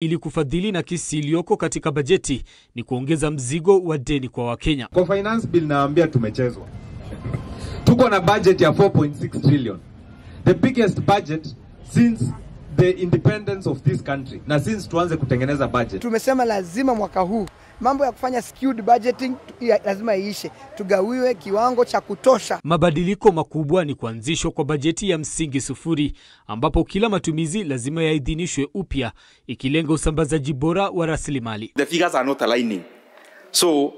Ili kufadhili nakisi iliyoko katika bajeti ni kuongeza mzigo wa deni kwa Wakenya. Kwa finance bill naambia tumechezwa. Tuko na budget ya 4.6 trillion. The biggest budget since the independence of this country. Na since tuanze kutengeneza budget. Tumesema lazima mwaka huu mambo ya kufanya skewed budgeting lazima iishe, tugawiwe kiwango cha kutosha. Mabadiliko makubwa ni kuanzishwa kwa bajeti ya msingi sufuri, ambapo kila matumizi lazima yaidhinishwe upya, ikilenga usambazaji bora wa rasilimali. The figures are not aligning. So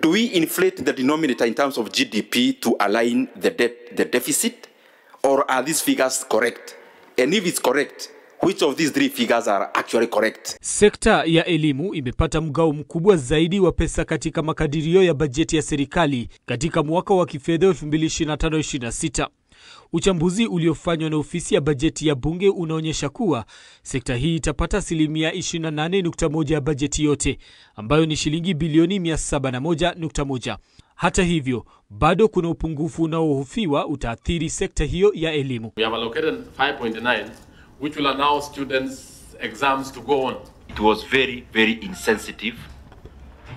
do we inflate the denominator in terms of GDP to align the debt, the deficit, or are these figures correct? And if it's correct, which of these three figures are actually correct? Sekta ya elimu imepata mgao mkubwa zaidi wa pesa katika makadirio ya bajeti ya serikali katika mwaka wa kifedha 2025-26. Uchambuzi uliofanywa na ofisi ya bajeti ya bunge unaonyesha kuwa sekta hii itapata asilimia 28.1 ya bajeti yote, ambayo ni shilingi bilioni 701.1. Hata hivyo, bado kuna upungufu unaohofiwa utaathiri sekta hiyo ya elimu. We have allocated 5.9, which will allow students' exams to go on. It was very, very insensitive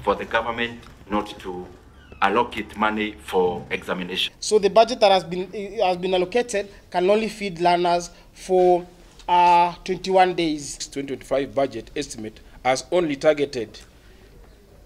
for the government not to allocate money for examination. So the budget that has been allocated can only feed learners for 21 days. 2025 budget estimate has only targeted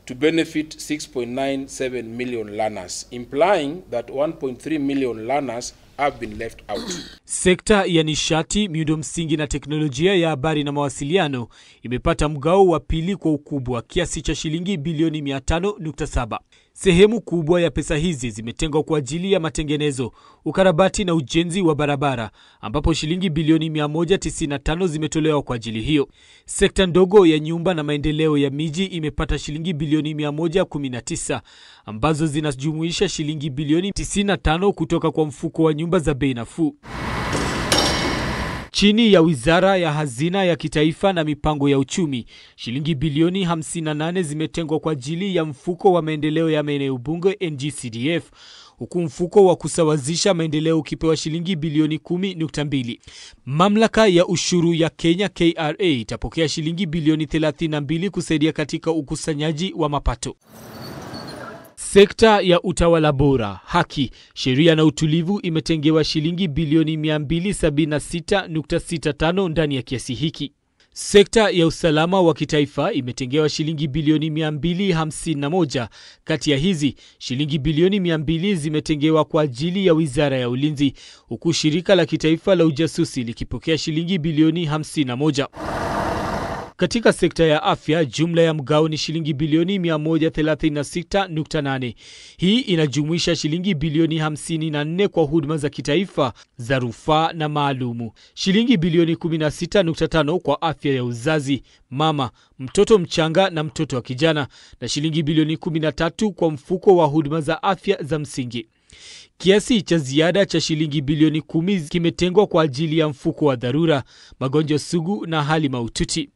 to benefit 6.97 million learners, implying that 1.3 million learners have been left out. Sekta ya nishati, miundo msingi na teknolojia ya habari na mawasiliano imepata mgao wa pili kwa ukubwa, kiasi cha shilingi bilioni 500.7. Sehemu kubwa ya pesa hizi zimetengwa kwa ajili ya matengenezo, ukarabati na ujenzi wa barabara, ambapo shilingi bilioni 195 zimetolewa kwa ajili hiyo. Sekta ndogo ya nyumba na maendeleo ya miji imepata shilingi bilioni 119, ambazo zinajumuisha shilingi bilioni 95 kutoka kwa mfuko wa nyumba za bei nafuu. Chini ya Wizara ya Hazina ya Kitaifa na Mipango ya Uchumi, shilingi bilioni 58 zimetengwa kwa ajili ya mfuko wa maendeleo ya maeneo bunge NGCDF, huku mfuko wa kusawazisha maendeleo ukipewa shilingi bilioni 10.2. Mamlaka ya ushuru ya Kenya KRA itapokea shilingi bilioni 32 kusaidia katika ukusanyaji wa mapato. Sekta ya utawala bora, haki, sheria na utulivu imetengewa shilingi bilioni 276.65 ndani ya kiasi hiki. Sekta ya usalama wa kitaifa imetengewa shilingi bilioni 251. Kati ya hizi, shilingi bilioni 200 zimetengewa kwa ajili ya Wizara ya Ulinzi, huku shirika la kitaifa la ujasusi likipokea shilingi bilioni 51. Katika sekta ya afya, jumla ya mgao ni shilingi bilioni 136.8. Hii inajumuisha shilingi bilioni 54 kwa huduma za kitaifa za rufaa na maalumu, shilingi bilioni 16.5 kwa afya ya uzazi, mama, mtoto mchanga na mtoto wa kijana, na shilingi bilioni 13 kwa mfuko wa huduma za afya za msingi. Kiasi cha ziada cha shilingi bilioni 10 kimetengwa kwa ajili ya mfuko wa dharura, magonjwa sugu na hali mahututi.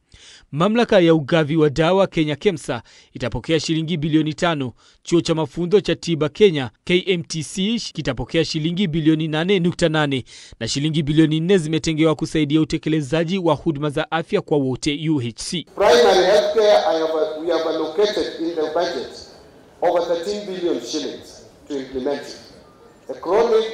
Mamlaka ya ugavi wa dawa Kenya KEMSA itapokea shilingi bilioni 5. Chuo cha mafunzo cha tiba Kenya KMTC kitapokea shilingi bilioni 8.8 na shilingi bilioni 4 zimetengewa kusaidia utekelezaji wa huduma za afya kwa wote UHC. Primary healthcare, we have allocated in the budget over 13 billion shillings to implement it. The chronic,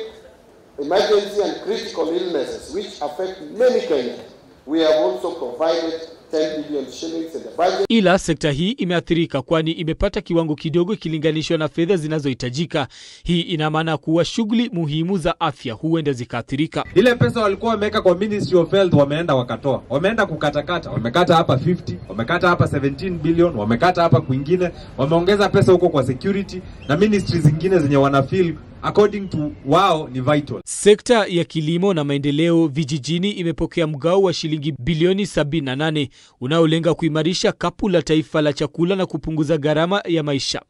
emergency and critical illnesses which affect many Kenyans, we have also provided 10 billion shillings in the budget. Ila sekta hii imeathirika kwani imepata kiwango kidogo ikilinganishwa na fedha zinazohitajika. Hii ina maana kuwa shughuli muhimu za afya huenda zikaathirika. Ile pesa walikuwa wameweka kwa Ministry of Health wameenda wakatoa, wameenda kukatakata, wamekata hapa 50, wamekata hapa 17 billion, wamekata hapa kwingine, wameongeza pesa huko kwa security na ministry zingine zenye wana feel according to wao ni vital. Sekta ya kilimo na maendeleo vijijini imepokea mgao wa shilingi bilioni 78 unaolenga kuimarisha kapu la taifa la chakula na kupunguza gharama ya maisha.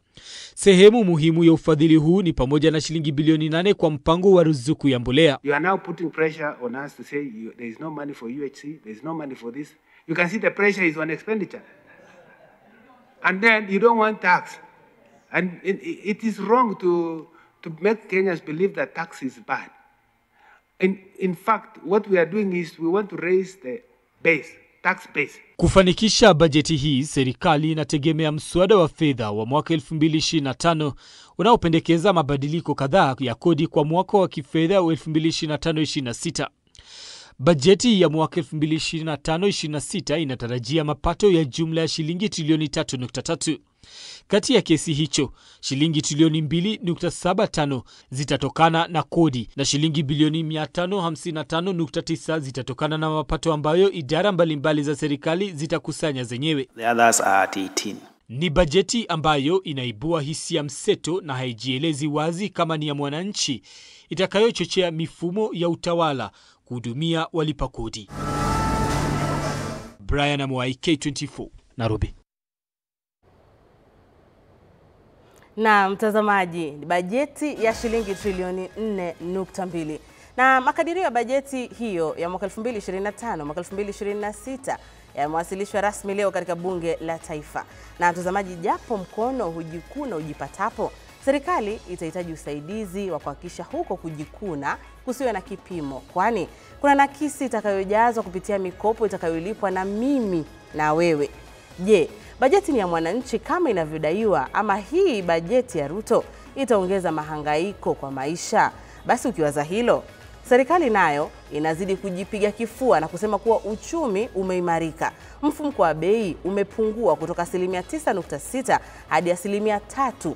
Sehemu muhimu ya ufadhili huu ni pamoja na shilingi bilioni 8 kwa mpango wa ruzuku ya mbolea. You are now putting pressure on us to say there is no money for UHC, there is no money for this. You can see the pressure is on expenditure. And then you don't want tax. And it is wrong to make Kenyans believe that tax is bad. In fact, what we are doing is we want to raise the base. tax base. Kufanikisha bajeti hii, serikali inategemea mswada wa fedha wa mwaka 2025 unaopendekeza mabadiliko kadhaa ya kodi kwa mwaka wa kifedha wa 2025-26. Bajeti ya mwaka 2025-26 inatarajia mapato ya jumla ya shilingi trilioni 3.3. Kati ya kesi hicho, shilingi trilioni 2.75 zitatokana na kodi na shilingi bilioni 555.9 zitatokana na mapato ambayo idara mbalimbali za serikali zitakusanya zenyewe. The others are at 18. Ni bajeti ambayo inaibua hisia mseto na haijielezi wazi kama ni ya mwananchi, itakayochochea mifumo ya utawala kuhudumia walipa kodi. Brian Amwai, K24, Nairobi. Na mtazamaji, bajeti ya shilingi trilioni 4.2 na makadirio ya bajeti hiyo ya mwaka 2025 mwaka 2026 yamewasilishwa rasmi leo katika Bunge la Taifa. Na mtazamaji, japo mkono hujikuna ujipatapo, serikali itahitaji usaidizi wa kuhakikisha huko kujikuna kusiwe na kipimo, kwani kuna nakisi itakayojazwa kupitia mikopo itakayolipwa na mimi na wewe. Je, bajeti ni ya mwananchi kama inavyodaiwa, ama hii bajeti ya Ruto itaongeza mahangaiko kwa maisha? Basi ukiwaza hilo, serikali nayo inazidi kujipiga kifua na kusema kuwa uchumi umeimarika. Mfumuko wa bei umepungua kutoka 9.6% hadi 3%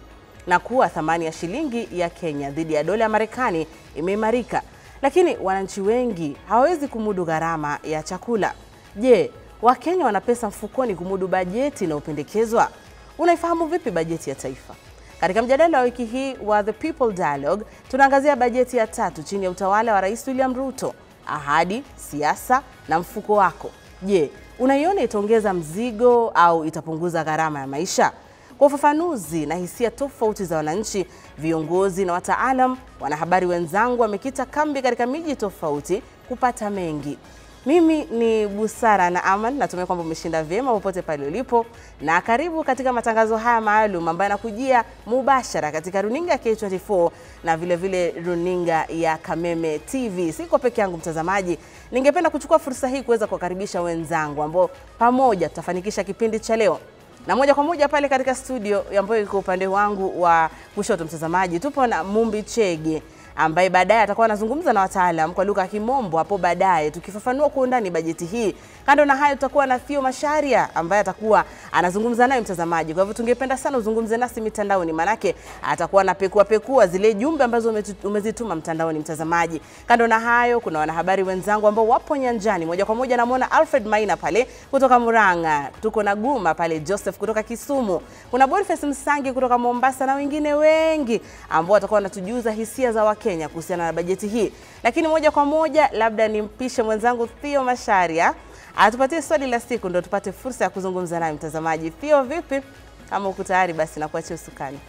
na kuwa thamani ya shilingi ya Kenya dhidi ya dola ya Marekani imeimarika. Lakini wananchi wengi hawawezi kumudu gharama ya chakula. Je, Wakenya wana pesa mfukoni kumudu bajeti inayopendekezwa? Unaifahamu vipi bajeti ya taifa? Katika mjadala wa wiki hii wa The People Dialogue, tunaangazia bajeti ya tatu chini ya utawala wa Rais William Ruto. Ahadi, siasa na mfuko wako. Je, unaiona itaongeza mzigo au itapunguza gharama ya maisha? Kwa ufafanuzi na hisia tofauti za wananchi, viongozi na wataalam, wanahabari wenzangu wamekita kambi katika miji tofauti kupata mengi. Mimi ni Busara na Aman, natumai kwamba umeshinda vyema popote pale ulipo, na karibu katika matangazo haya maalum ambayo yanakujia mubashara katika runinga ya K24 na vile vile runinga ya Kameme TV. Siko peke yangu mtazamaji, ningependa kuchukua fursa hii kuweza kuwakaribisha wenzangu ambao pamoja tutafanikisha kipindi cha leo. Na moja kwa moja pale katika studio ambayo iko upande wangu wa kushoto mtazamaji, tupo na Mumbi Chege ambaye baadaye atakuwa anazungumza na wataalam kwa lugha ya Kimombo hapo baadaye, tukifafanua kwa undani bajeti hii. Kando na hayo, tutakuwa na Theo Masharia ambaye atakuwa anazungumza naye mtazamaji. Kwa hivyo tungependa sana uzungumze nasi mitandaoni, manake atakuwa anapekua pekua zile jumbe ambazo umezituma mtandaoni mtazamaji. Kando na hayo, kuna wanahabari wenzangu ambao wapo nyanjani. Moja kwa moja namuona Alfred Maina pale kutoka Murang'a, tuko na Guma pale Joseph kutoka Kisumu, kuna Boniface Msangi kutoka Mombasa na wengine wengi ambao watakuwa wanatujuza hisia za Wakenya kuhusiana na bajeti hii. Lakini moja kwa moja labda nimpishe mwenzangu Theo Masharia atupatie swali la siku ndio tupate fursa ya kuzungumza naye mtazamaji. Theo, vipi? Kama uko tayari basi nakuachia usukani.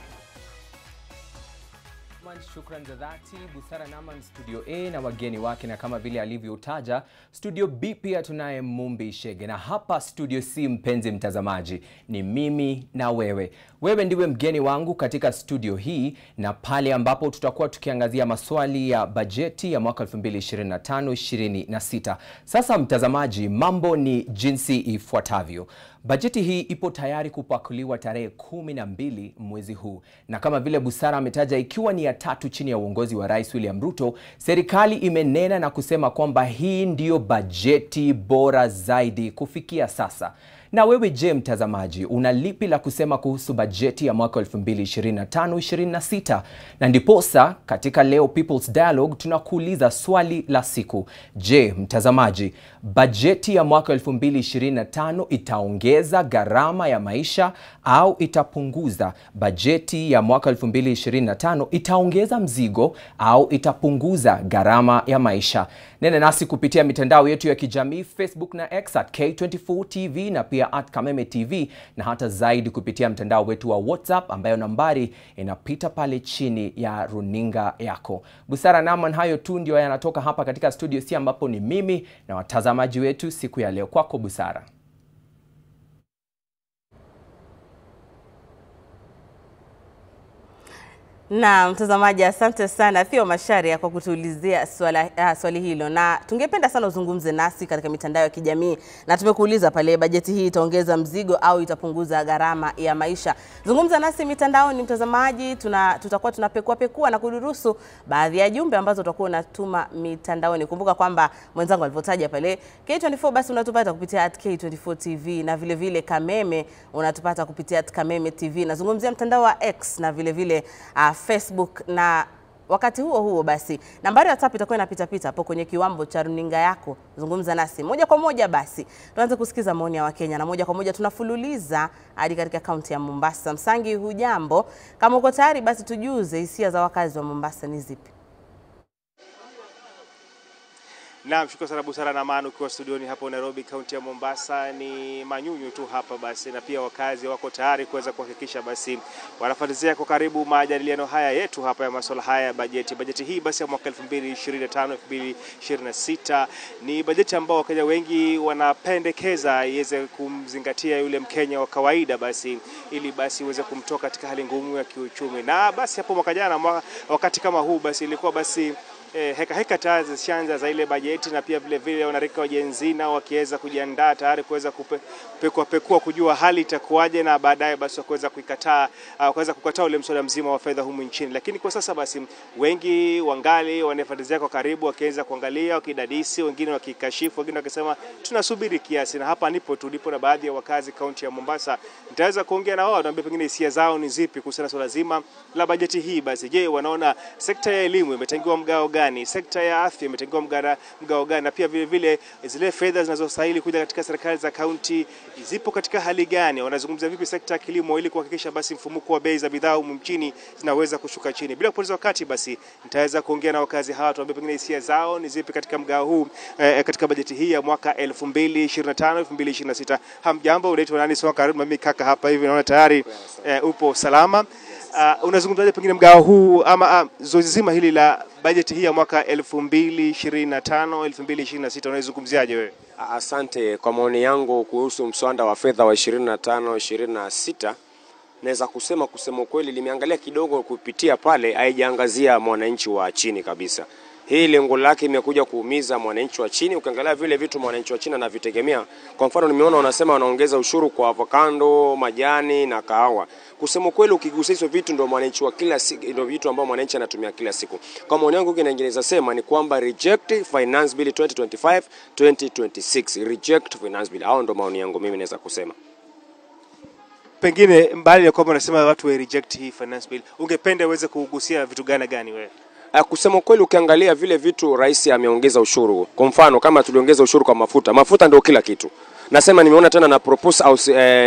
Shukran za dhati Busara Naman studio A na wageni wake, na kama vile alivyotaja studio B pia tunaye Mumbi Shege, na hapa studio C mpenzi mtazamaji ni mimi na wewe. Wewe ndiwe mgeni wangu katika studio hii, na pale ambapo tutakuwa tukiangazia maswali ya bajeti ya mwaka 2025-26. Sasa mtazamaji, mambo ni jinsi ifuatavyo. Bajeti hii ipo tayari kupakuliwa tarehe 12 mwezi huu. Na kama vile Busara ametaja, ikiwa ni ya tatu chini ya uongozi wa Rais William Ruto, serikali imenena na kusema kwamba hii ndiyo bajeti bora zaidi kufikia sasa. Na wewe je, mtazamaji, una lipi la kusema kuhusu bajeti ya mwaka 2025-26? Na ndiposa katika leo People's Dialogue tunakuuliza swali la siku. Je, mtazamaji, bajeti ya mwaka 2025 itaongeza gharama ya maisha au itapunguza? Bajeti ya mwaka 2025 itaongeza mzigo au itapunguza gharama ya maisha? Nena nasi kupitia mitandao yetu ya kijamii Facebook na X at K24 TV na pia at Kameme TV, na hata zaidi kupitia mtandao wetu wa WhatsApp ambayo nambari inapita pale chini ya runinga yako. Busara Naman, hayo tu ndio yanatoka hapa katika studio C ambapo ni mimi na watazamaji wetu siku ya leo. Kwako Busara. Na mtazamaji, asante sana Theo Macharia kwa kutuulizia swali hilo, na tungependa sana uzungumze nasi katika mitandao ya kijamii, na tumekuuliza pale, bajeti hii itaongeza mzigo au itapunguza gharama ya maisha? Zungumza nasi mitandaoni mtazamaji, tutakuwa tunapekua pekua na kudurusu baadhi ya jumbe ambazo utakuwa unatuma mitandaoni. Kumbuka kwamba mwenzangu alivyotaja pale K24, basi unatupata kupitia @K24 TV, na vile vile Kameme unatupata kupitia @Kameme TV. Nazungumzia mtandao wa X na vile vile Facebook. Na wakati huo huo basi nambari ya WhatsApp itakuwa inapita pita hapo kwenye kiwambo cha runinga yako. Zungumza nasi moja kwa moja. Basi tuanze kusikiza maoni ya Wakenya, na moja kwa moja tunafululiza hadi katika kaunti ya Mombasa. Msangi, hujambo? Kama uko tayari basi tujuze hisia za wakazi wa Mombasa ni zipi? Naam, shukrani sana Busara na Manu ukiwa studioni hapo Nairobi, kaunti ya Mombasa. Ni manyunyu tu hapa basi, na pia wakazi wako tayari kuweza kuhakikisha basi wanafuatilia kwa karibu majadiliano haya yetu hapa ya masuala haya ya bajeti. Bajeti hii basi ya mwaka 2025 2026 ni bajeti ambayo Wakenya wengi wanapendekeza iweze kumzingatia yule Mkenya wa kawaida basi, ili basi iweze kumtoka katika hali ngumu ya kiuchumi. Na basi hapo mwaka jana wakati kama huu basi ilikuwa basi heka heka tayari zishaanza za ile bajeti, na pia vile vile wanarika wa Gen Z nao wakiweza kujiandaa tayari kuweza kupekua pekua kujua hali itakuwaje, na baadaye basi kuweza kuikataa kuweza kukataa ule mswada mzima wa fedha humu nchini. Lakini kwa sasa basi wengi wangali wanafuatilia kwa karibu, wakiweza kuangalia, wakidadisi, wengine wakikashifu, wengine wakisema tunasubiri kiasi. Na hapa nipo tulipo na baadhi ya wakazi kaunti ya Mombasa, nitaweza kuongea na wao, naambia pengine hisia zao ni zipi kuhusiana swala zima la bajeti hii. Basi je, wanaona sekta ya elimu imetengewa mgao gani, sekta ya afya imetengewa mgao gani, na pia vile vile zile fedha zinazostahili kuja katika serikali za kaunti zipo katika hali gani? Wanazungumzia vipi sekta ya kilimo ili kuhakikisha basi mfumuko wa bei za bidhaa humu nchini zinaweza kushuka chini? Bila kupoteza wakati basi nitaweza kuongea na wakazi hawa, tuambie pengine hisia zao ni zipi katika mgao huu katika bajeti hii ya mwaka 2025 2026. Hamjambo, unaitwa nani? Sawa, karibu mimi kaka hapa hivi naona tayari upo salama. Unazungumzaje pengine mgao huu ama zoezi zima hili la bajeti hii ya mwaka 2025 2026 unaizungumziaje wewe? Asante. Kwa maoni yangu kuhusu mswada wa fedha wa 25 26, naweza kusema ukweli limeangalia kidogo kupitia pale, haijaangazia mwananchi wa chini kabisa. Hii lengo lake imekuja kuumiza mwananchi wa chini. Ukiangalia vile vitu mwananchi wa chini anavitegemea. Kwa mfano nimeona wanasema wanaongeza ushuru kwa avocado, majani na kahawa. Kusema kweli ukigusa hizo vitu ndio mwananchi wa kila siku, ndio vitu ambao mwananchi anatumia kila siku. Kwa maoni yangu kinaingereza sema ni kwamba reject finance bill 2025 2026, reject finance bill. Hao ndio maoni yangu mimi naweza kusema. Pengine mbali ya kwamba unasema watu wa reject hii finance bill, ungependa uweze kugusia vitu gani wewe? Kusema kweli ukiangalia vile vitu rais ameongeza ushuru. Kwa mfano kama tuliongeza ushuru kwa mafuta, mafuta ndio kila kitu. Nasema nimeona tena na propose au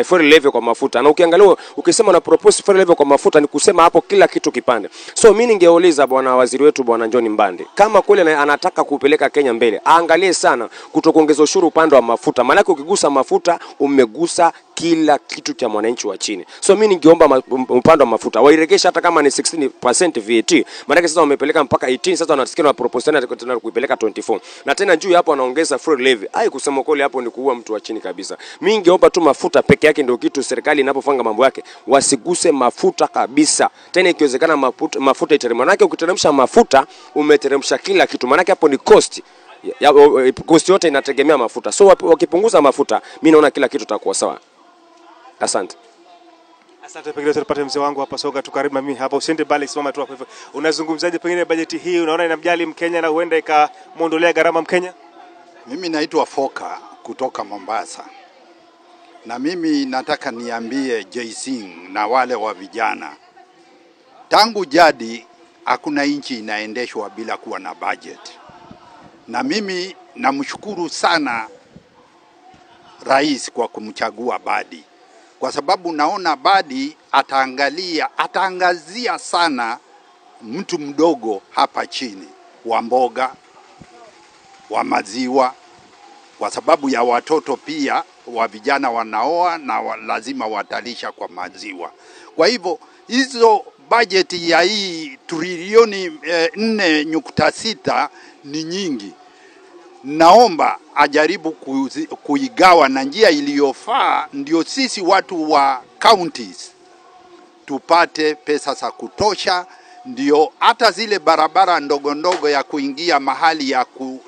fuel levy kwa mafuta. Na ukiangalia ukisema na propose fuel levy kwa mafuta ni kusema hapo kila kitu kipande. So mimi ningeuliza bwana waziri wetu bwana John Mbandi, kama kweli anataka kupeleka Kenya mbele, aangalie sana kutokuongeza ushuru upande wa mafuta. Maana ukigusa mafuta umegusa kila kitu cha mwananchi wa chini. So mimi ningeomba upande wa mafuta wairegeshe hata kama ni 16% VAT. Maana sasa wamepeleka mpaka 18, sasa wanasikia na propose tena kuipeleka 24. Na tena juu hapo wanaongeza fuel levy. Ai, kusema kweli hapo ni kuua mtu wa chini kabisa. Mimi ningeomba tu mafuta peke yake ndio kitu serikali inapofanga mambo yake, wasiguse mafuta kabisa. Tena ikiwezekana mafuta iteremke. Maana ukiteremsha mafuta umeteremsha kila kitu. Maana hapo ni cost. Cost yote inategemea mafuta. So wakipunguza mafuta, mimi naona kila kitu kitakuwa sawa. Asante. Asante. Pengine tupate mzee wangu hapa Soga tu karibu na mimi hapa, usiende bali simama tu hapo hivyo. Unazungumzaje pengine bajeti hii, unaona inamjali Mkenya na huenda ikamuondolea gharama Mkenya? Mimi naitwa Foka kutoka Mombasa. Na mimi nataka niambie Jaising na wale wa vijana, tangu jadi hakuna nchi inaendeshwa bila kuwa na budget. Na mimi namshukuru sana rais kwa kumchagua Badi, kwa sababu naona Badi ataangazia sana mtu mdogo hapa chini, wa mboga, wa maziwa, kwa sababu ya watoto pia, wa vijana wanaoa na lazima watalisha kwa maziwa. Kwa hivyo hizo budget ya hii trilioni 4.6 ni nyingi. Naomba ajaribu kuigawa na njia iliyofaa, ndio sisi watu wa counties tupate pesa za kutosha, Ndio hata zile barabara ndogo ndogo ya kuingia mahali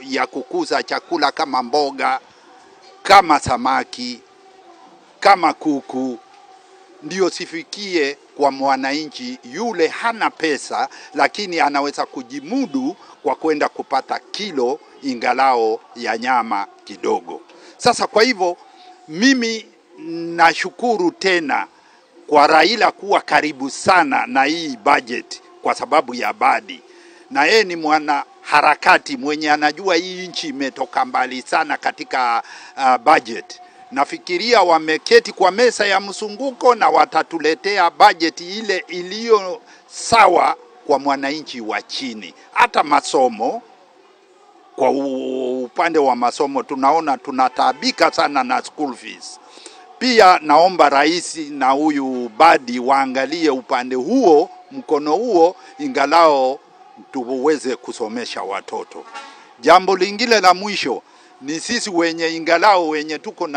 ya kukuza chakula kama mboga, kama samaki, kama kuku, ndio sifikie kwa mwananchi yule hana pesa, lakini anaweza kujimudu kwa kwenda kupata kilo ingalao ya nyama kidogo. Sasa kwa hivyo mimi nashukuru tena kwa Raila kuwa karibu sana na hii budget kwa sababu ya Badi. Na yeye ni mwana harakati mwenye anajua hii nchi imetoka mbali sana katika budget. Nafikiria wameketi kwa meza ya msunguko na watatuletea budget ile iliyo sawa kwa mwananchi wa chini. Hata masomo, kwa upande wa masomo tunaona tunataabika sana na school fees. Pia naomba rais na huyu Badi waangalie upande huo, mkono huo, ingalao tuweze kusomesha watoto. Jambo lingine la mwisho ni sisi wenye ingalao wenye tuko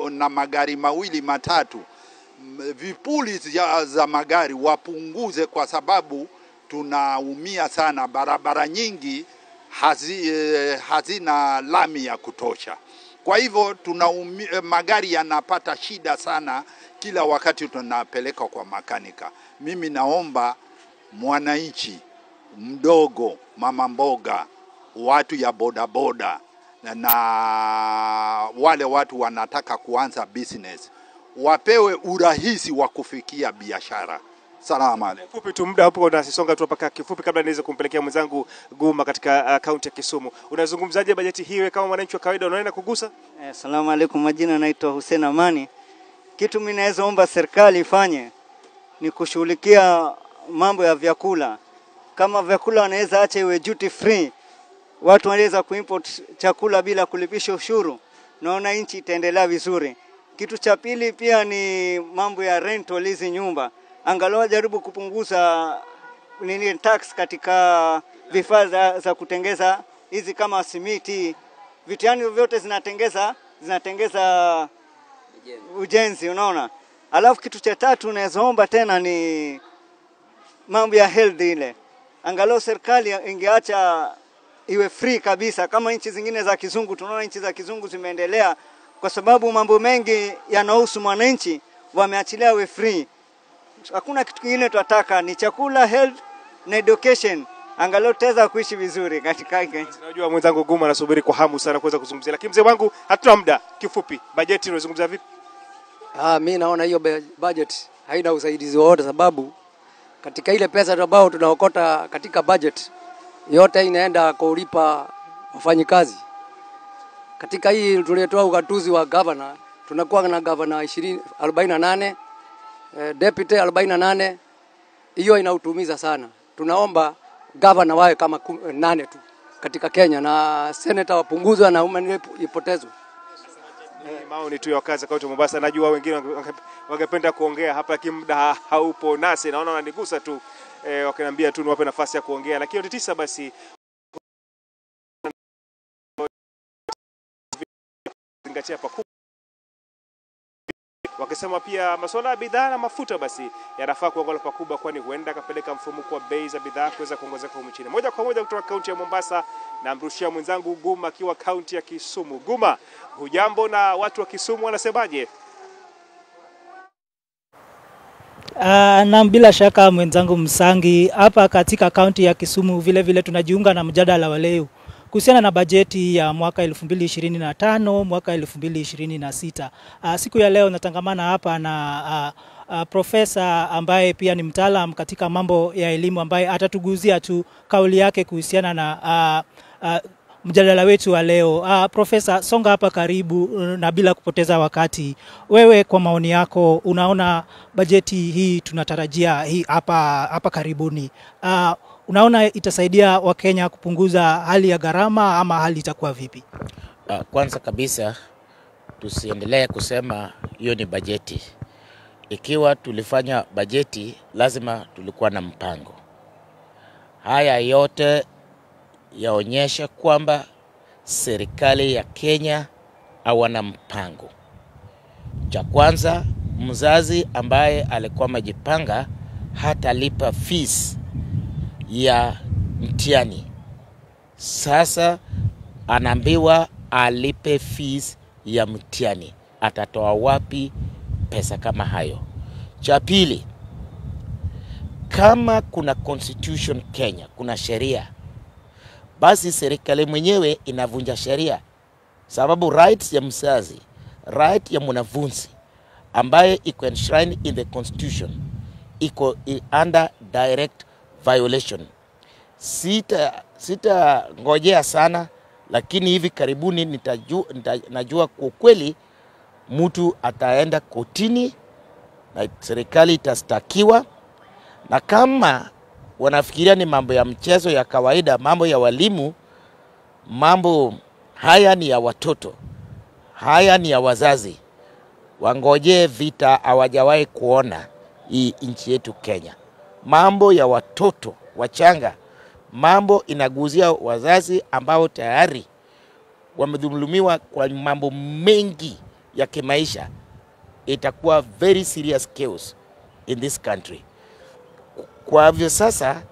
na magari mawili matatu, vipuli za magari wapunguze, kwa sababu tunaumia sana. Barabara nyingi hazina lami ya kutosha. Kwa hivyo magari yanapata shida sana kila wakati tunapeleka kwa makanika. Mimi naomba mwananchi mdogo, mama mboga, watu ya bodaboda na wale watu wanataka kuanza business wapewe urahisi wa kufikia biashara. Salamu alaykum. Fupi tu, muda hapo unasonga tu mpaka kifupi kabla niweze kumpelekea mwenzangu Guma katika kaunti ya Kisumu. Unazungumzaje bajeti hii kama mwananchi wa kawaida, unaenda kugusa? Salamu alaykum, majina naitwa Hussein Amani. Kitu mimi naweza omba serikali ifanye ni kushughulikia mambo ya vyakula. Kama vyakula wanaweza acha iwe duty free, watu wanaweza kuimport chakula bila kulipisha ushuru, naona nchi itaendelea vizuri. Kitu cha pili pia ni mambo ya rental hizi nyumba. Angalau jaribu kupunguza nini tax katika vifaa za kutengeza hizi kama simiti, vitu yani vyote zinatengeza ujenzi, unaona. Alafu kitu cha tatu naweza omba tena ni mambo ya health ile. Angalau serikali ingeacha iwe free kabisa kama nchi zingine za kizungu. Tunaona nchi za kizungu zimeendelea kwa sababu mambo mengi yanahusu mwananchi wameachilia iwe free. Hakuna kitu kingine tunataka, ni chakula, health na education. Angalau tutaweza kuishi vizuri katika nchi. Unajua mwenzangu Guma anasubiri kwa hamu sana kuweza kuzungumzia, lakini mzee wangu hatuna muda. Kifupi, bajeti unazungumzia vipi? Mimi naona hiyo budget haina usaidizi wowote, sababu katika ile pesa ambayo tunaokota katika budget yote inaenda kulipa wafanyikazi. Katika hii tulitoa ugatuzi wa governor, tunakuwa na governor 48, deputy 48. Hiyo inautumiza sana. Tunaomba governor wawe kama 8 tu katika Kenya, na senator wapunguzwe na human ipotezwe. Ni maoni tu ya wakazi kaunti ya Mombasa. Najua wengine wangependa kuongea hapa lakini muda haupo nasi. Naona wananigusa tu, wakaniambia tu niwape nafasi ya kuongea. Lakini 9 basi zingatia pakubwa, wakisema pia masuala ya bidhaa na mafuta basi yanafaa kuangaliwa pakubwa, kwani huenda kapeleka mfumuko wa bei za bidhaa kuweza kuongezeka humu nchini. Moja kwa moja kutoka kaunti ya Mombasa na mrushia mwenzangu Guma akiwa kaunti ya Kisumu. Guma, hujambo na watu wa Kisumu wanasemaje? Na bila shaka mwenzangu Msangi, hapa katika kaunti ya Kisumu vile vile tunajiunga na mjadala wa leo kuhusiana na bajeti ya mwaka 2025 mwaka 2026. Siku ya leo natangamana hapa na profesa ambaye pia ni mtaalam katika mambo ya elimu, ambaye atatuguzia tu kauli yake kuhusiana na mjadala wetu wa leo. Profesa, songa hapa karibu na bila kupoteza wakati. Wewe kwa maoni yako unaona bajeti hii tunatarajia hii hapa karibuni, unaona itasaidia Wakenya kupunguza hali ya gharama ama hali itakuwa vipi? Kwanza kabisa tusiendelee kusema hiyo ni bajeti. Ikiwa tulifanya bajeti lazima tulikuwa na mpango. Haya yote yaonyesha kwamba serikali ya Kenya hawana mpango. Cha kwanza, mzazi ambaye alikuwa amejipanga hatalipa fees ya mtihani. Sasa anaambiwa alipe fees ya mtihani. Atatoa wapi pesa kama hayo? Cha pili, kama kuna constitution Kenya, kuna sheria, basi serikali mwenyewe inavunja sheria. Sababu rights ya mzazi, right ya mwanafunzi ambaye iko enshrined in the constitution iko under direct violation. Sita ngojea sana, lakini hivi karibuni najua kwa kweli mtu ataenda kotini na serikali itastakiwa. Na kama wanafikiria ni mambo ya mchezo ya kawaida, mambo ya walimu, mambo haya ni ya watoto, haya ni ya wazazi. Wangoje vita hawajawahi kuona hii nchi yetu Kenya. Mambo ya watoto wachanga, mambo inaguzia wazazi ambao tayari wamedhulumiwa kwa mambo mengi ya kimaisha. Itakuwa very serious chaos in this country. Kwa hivyo sasa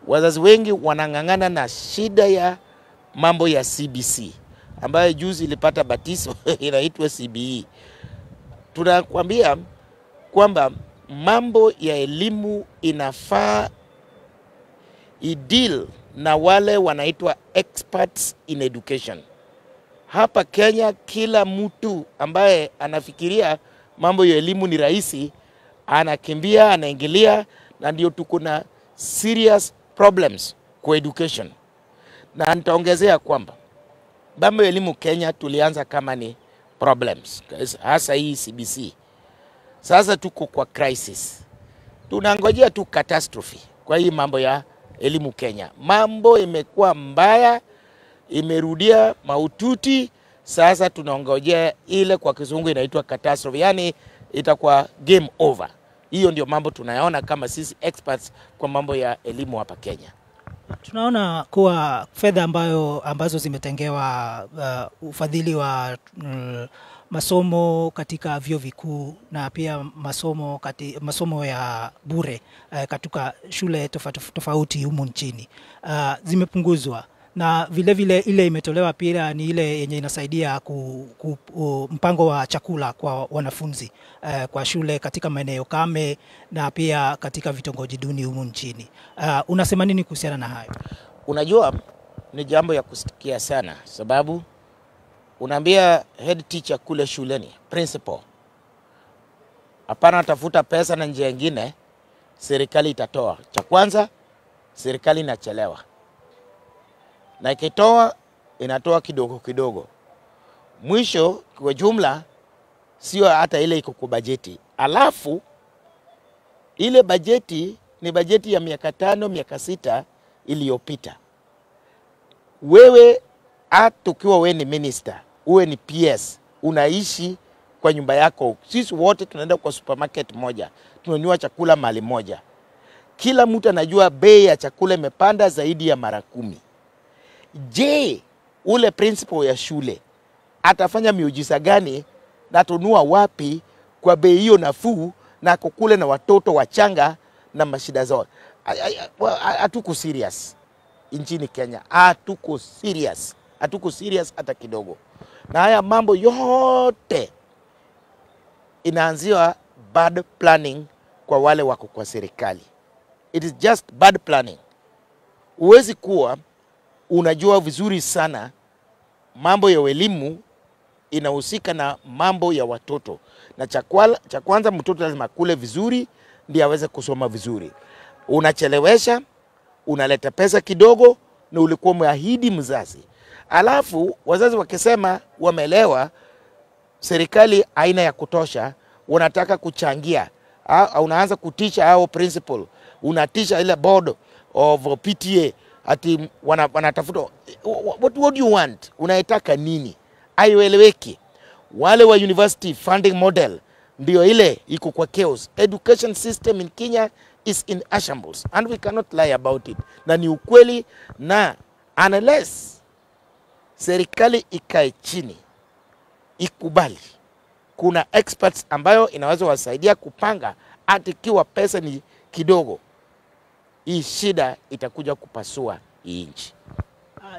wazazi wengi wanang'ang'ana na shida ya mambo ya CBC ambayo juzi ilipata batizo inaitwa CBE. Tunakwambia kwamba mambo ya elimu inafaa ideal na wale wanaitwa experts in education. Hapa Kenya kila mtu ambaye anafikiria mambo ya elimu ni rahisi anakimbia, anaingilia, na ndio tuko na serious problems kwa education. Na nitaongezea kwamba mambo ya elimu Kenya tulianza kama ni problems, hasa hii CBC. Sasa tuko kwa crisis. Tunangojea tu catastrophe kwa hii mambo ya elimu Kenya. Mambo imekuwa mbaya, imerudia maututi. Sasa tunangojea ile kwa kizungu inaitwa catastrophe, yani itakuwa game over. Hiyo ndio mambo tunayaona kama sisi experts kwa mambo ya elimu hapa Kenya. Tunaona kuwa fedha ambazo zimetengewa ufadhili wa masomo katika vyuo vikuu na pia masomo ya bure katika shule tofauti humu nchini zimepunguzwa, na vile vile ile imetolewa pia ni ile yenye inasaidia mpango wa chakula kwa wanafunzi kwa shule katika maeneo kame na pia katika vitongoji duni humu nchini. Unasema nini kuhusiana na hayo? Unajua ni jambo ya kusikia sana, sababu unaambia head teacher kule shuleni, principal, hapana tafuta pesa na njia nyingine, serikali itatoa. Cha kwanza, serikali inachelewa. Na ikitoa, inatoa kidogo kidogo. Mwisho, kwa jumla, sio hata ile iko kwa bajeti. Alafu, ile bajeti ni bajeti ya miaka 5, miaka 6 iliyopita. Wewe, hata ukiwa wewe ni minister, uwe ni PS, unaishi kwa nyumba yako. Sisi wote tunaenda kwa supermarket moja, tunanunua chakula mahali moja. Kila mtu anajua bei ya chakula imepanda zaidi ya mara 10. Je, ule principal ya shule atafanya miujiza gani na tunua wapi kwa bei hiyo nafuu na kukule na watoto wachanga na mashida zao? Hatuko serious nchini Kenya. Hatuko serious. Hatuko serious hata kidogo. Na haya mambo yote inaanziwa bad planning kwa wale wako kwa serikali. It is just bad planning. Huwezi kuwa unajua vizuri sana mambo ya elimu inahusika na mambo ya watoto. Na cha kwanza mtoto lazima akule vizuri ndiye aweze kusoma vizuri. Unachelewesha, unaleta pesa kidogo na ulikuwa umeahidi mzazi. Alafu wazazi wakisema wameelewa serikali aina ya kutosha, wanataka kuchangia. Unaanza kutisha hao principal, unatisha ile board of PTA ati wanatafuta what do you want? Unaitaka nini? Haieleweki. Wale wa university funding model ndio ile iko kwa chaos. Education system in Kenya is in shambles and we cannot lie about it. Na ni ukweli, na unless serikali ikae chini ikubali kuna experts ambayo inaweza wasaidia kupanga hata ikiwa pesa ni kidogo, Hii shida itakuja kupasua hii nchi.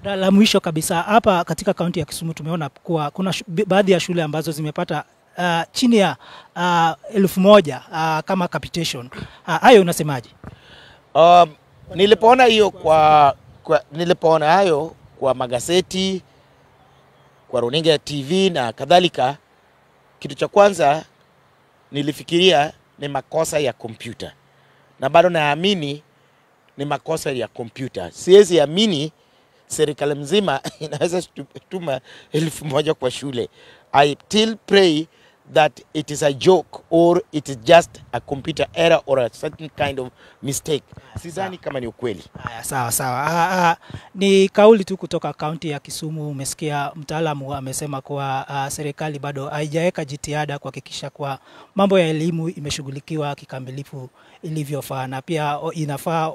La mwisho kabisa, hapa katika kaunti ya Kisumu tumeona kuwa kuna baadhi ya shule ambazo zimepata chini ya 1,000 kama capitation. Hayo unasemaje? Nilipoona hiyo nilipoona hayo kwa magazeti, kwa runinga ya TV na kadhalika, kitu cha kwanza nilifikiria ni makosa ya kompyuta, na bado naamini ni makosa ya kompyuta. Siwezi amini serikali mzima inaweza tuma 1,000 kwa shule. I still pray that it is a joke or it is just a computer error or a certain kind of mistake. Sidhani kama ni ukweli. Haya, sawa sawa. Ni kauli tu kutoka kaunti ya Kisumu. Umesikia mtaalamu amesema kuwa serikali bado haijaweka jitihada kuhakikisha kuwa mambo ya elimu imeshughulikiwa kikamilifu ilivyofaa, na pia inafaa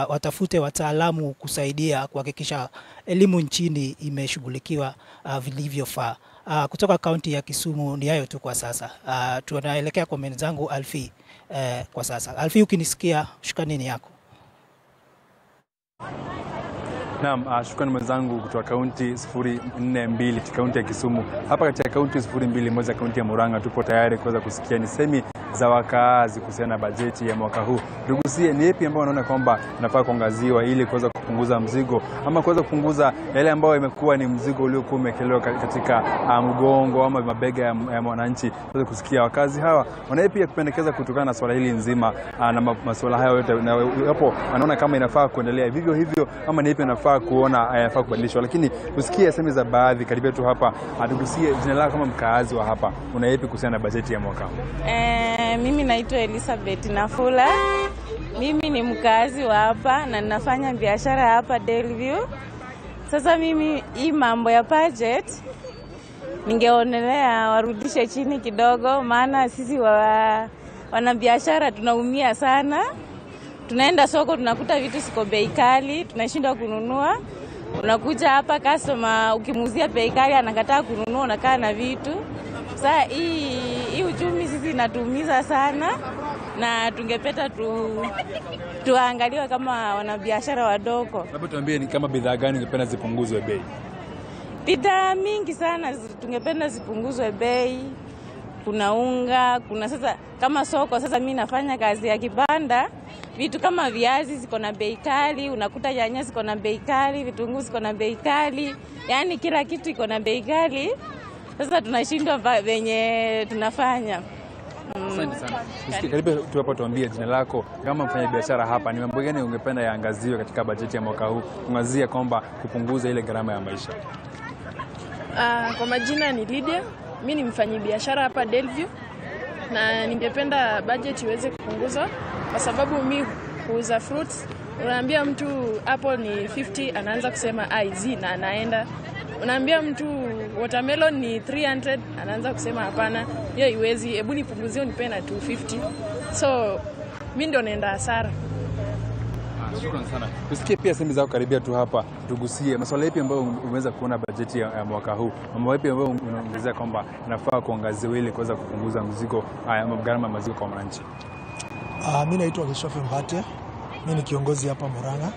watafute wataalamu kusaidia kuhakikisha elimu nchini imeshughulikiwa vilivyofaa. Kutoka kaunti ya Kisumu ni hayo tu kwa sasa. Tunaelekea kwa mwenzangu Alfi kwa sasa. Alfi, ukinisikia, shukrani ni yako. Naam, shukrani mwenzangu kutoka kaunti 042, kaunti ya Kisumu. Hapa katika kaunti 021, kaunti ya Murang'a, tupo tayari kuweza kusikia ni semi za wakaazi kuhusiana na bajeti ya mwaka huu. Tugusie ni yapi ambayo wanaona kwamba inafaa kuangaziwa ili kuweza kupunguza mzigo ama kuweza kupunguza yale ambayo imekuwa ni mzigo uliokuwa umekelewa katika mgongo ama mabega ya mwananchi. Tuweze kusikia wakazi hawa wana yapi ya kupendekeza kutokana na swala hili nzima na masuala hayo yote, na hapo wanaona kama inafaa kuendelea vivyo hivyo ama ni yapi inafaa kuona inafaa kubadilishwa. Lakini tusikie semi za baadhi karibia tu hapa. Tugusie jina lako kama mkaazi wa hapa, una yapi kuhusiana na bajeti ya mwaka huu? Mimi naitwa Elizabeth Nafula. Mimi ni mkazi wa hapa na ninafanya biashara hapa Delview. Sasa mimi hii mambo ya budget ningeonelea warudishe chini kidogo, maana sisi wanabiashara tunaumia sana. Tunaenda soko tunakuta vitu siko bei kali, tunashindwa kununua. Unakuja hapa customer ukimuuzia bei kali anakataa kununua, unakaa na vitu. Sasa hii uchumi sisi inatuumiza sana, na tungepeta tuangaliwe kama wanabiashara wadogo. Labda tuambie ni kama bidhaa gani ungependa zipunguzwe bei? Bidhaa mingi sana tungependa zipunguzwe bei. Kuna unga, kuna sasa kama soko sasa mimi nafanya kazi ya kibanda, vitu kama viazi ziko na bei kali, unakuta nyanya ziko na bei kali, vitunguu ziko na bei kali, yani kila kitu iko na bei kali. Sasa tunashindwa venye tunafanya. Asante sana. Karibu tu hapa, tuambie jina lako kama mfanyabiashara hapa, ni mambo gani ungependa yaangaziwe katika bajeti ya mwaka huu, kuangazia kwamba kupunguza ile gharama ya maisha? Kwa majina ni Lydia, mimi ni mfanyabiashara hapa Delview, na ningependa budget iweze kupunguzwa kwa sababu mimi huuza fruits. Unaambia mtu apple ni 50, anaanza kusema IZ na anaenda. Unaambia mtu watermelon ni 300, anaanza kusema hapana, hiyo iwezi, hebu nipunguzie unipe na 250. So mimi ndo naenda hasara. Shukrani sana. Tusikie pia semi zako karibia tu hapa, tugusie masuala yapi ambayo umeweza kuona bajeti ya mwaka huu, mambo yapi ambayo unaongezea kwamba inafaa kuangaziwa ili kuweza kupunguza mzigo ama gharama ya mzigo kwa mwananchi? Mimi naitwa Kishofe Mbate, mimi ni kiongozi hapa Murang'a,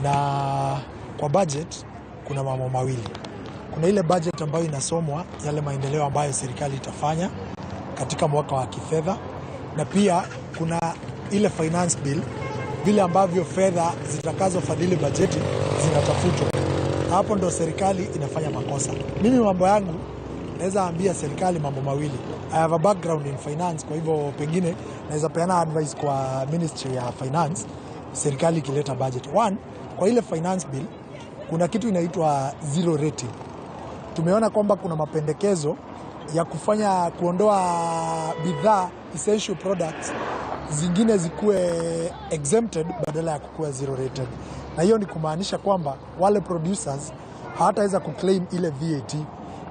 na kwa budget kuna mambo mawili. Kuna ile budget ambayo inasomwa yale maendeleo ambayo serikali itafanya katika mwaka wa kifedha, na pia kuna ile finance bill, vile ambavyo fedha zitakazofadhili bajeti zinatafutwa. Hapo ndo serikali inafanya makosa. Mimi mambo yangu naweza ambia serikali mambo mawili. I have a background in finance, kwa hivyo pengine naweza peana advice kwa Ministry ya Finance serikali ikileta budget. One, kwa ile finance bill kuna kitu inaitwa zero rating. Tumeona kwamba kuna mapendekezo ya kufanya kuondoa bidhaa essential products zingine zikuwe exempted badala ya kukuwa zero rated. Na hiyo ni kumaanisha kwamba wale producers hawataweza kuclaim ile VAT.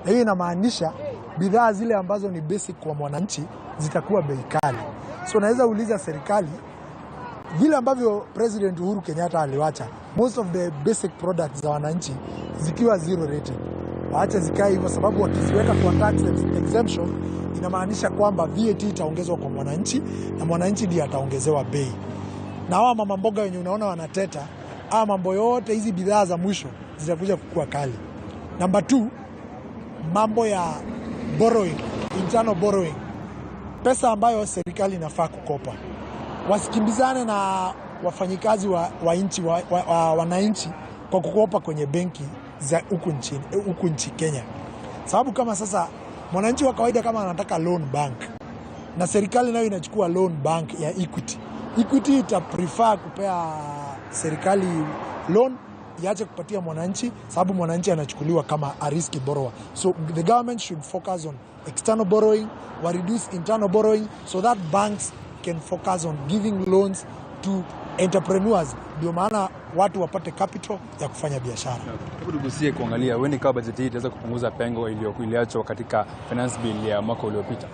Na hiyo inamaanisha bidhaa zile ambazo ni basic kwa mwananchi zitakuwa bei kali. So naweza uliza serikali vile ambavyo President Uhuru Kenyatta aliwacha most of the basic products za wananchi zikiwa zero rated, waache zikae hivyo, sababu wakiziweka kwa tax exemption inamaanisha kwamba VAT itaongezwa kwa mwananchi na mwananchi ndiye ataongezewa bei. Na hawa mama mboga wenye unaona wanateta, hawa mambo yote hizi bidhaa za mwisho zitakuja kukua kali. Number 2, mambo ya borrowing, internal borrowing. Pesa ambayo serikali inafaa kukopa. Wasikimbizane na wafanyikazi wa nchi wananchi kwa kukopa kwenye benki za huku nchi Kenya. Sababu kama sasa mwananchi wa kawaida kama anataka loan bank na serikali nayo inachukua loan bank ya Equity. Equity ita prefer kupea serikali loan iache kupatia mwananchi, sababu mwananchi anachukuliwa kama a risky borrower. So the government should focus on external borrowing, or reduce internal borrowing so that banks can focus on giving loans to entrepreneurs. Ndio maana watu wapate capital ya kufanya biashara. Hebu tugusie kuangalia wewe, kama bajeti hii itaweza kupunguza pengo iliyoachwa katika finance bill ya mwaka uliopita.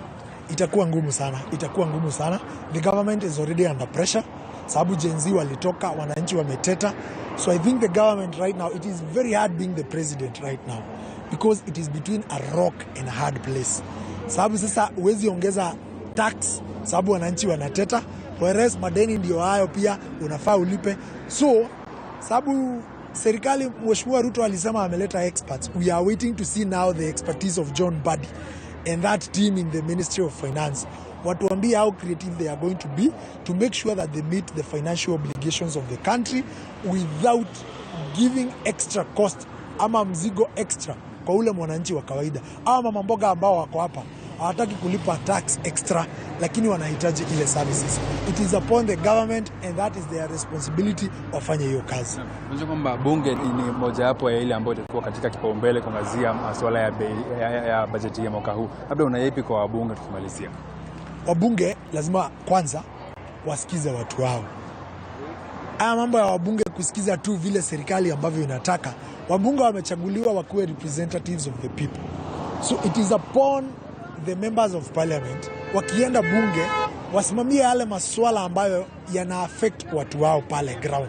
Itakuwa ngumu sana, itakuwa ngumu sana. The government is already under pressure. Sababu Gen Z walitoka, wananchi wameteta. So I think the government right now, it is very hard being the president right now because it is between a rock and a hard place. Sababu sasa huwezi ongeza tax sababu wananchi wanateta, whereas madeni ndio hayo pia unafaa ulipe. So sababu serikali, Mheshimiwa Ruto alisema ameleta experts. We are waiting to see now the expertise of John Mbadi and that team in the Ministry of Finance. Watuambie how creative they are going to be to make sure that they meet the financial obligations of the country without giving extra cost ama mzigo extra kwa ule mwananchi wa kawaida. Hawa mama mboga ambao wako hapa hawataki kulipa tax extra, lakini wanahitaji ile services. It is upon the government and that is their responsibility wafanye hiyo kazi. Unajua kwamba bunge ni mojawapo ya ile ambayo itakuwa katika kipaumbele kuangazia masuala ya bei ya bajeti ya mwaka huu. Labda una yapi kwa wabunge tukimalizia? Wabunge lazima kwanza wasikize watu wao. Haya mambo ya wabunge kusikiza tu vile serikali ambavyo inataka. Wabunge wamechaguliwa wakuwe representatives of the people. So it is upon the members of parliament wakienda bunge wasimamie yale masuala ambayo yana affect watu wao pale ground.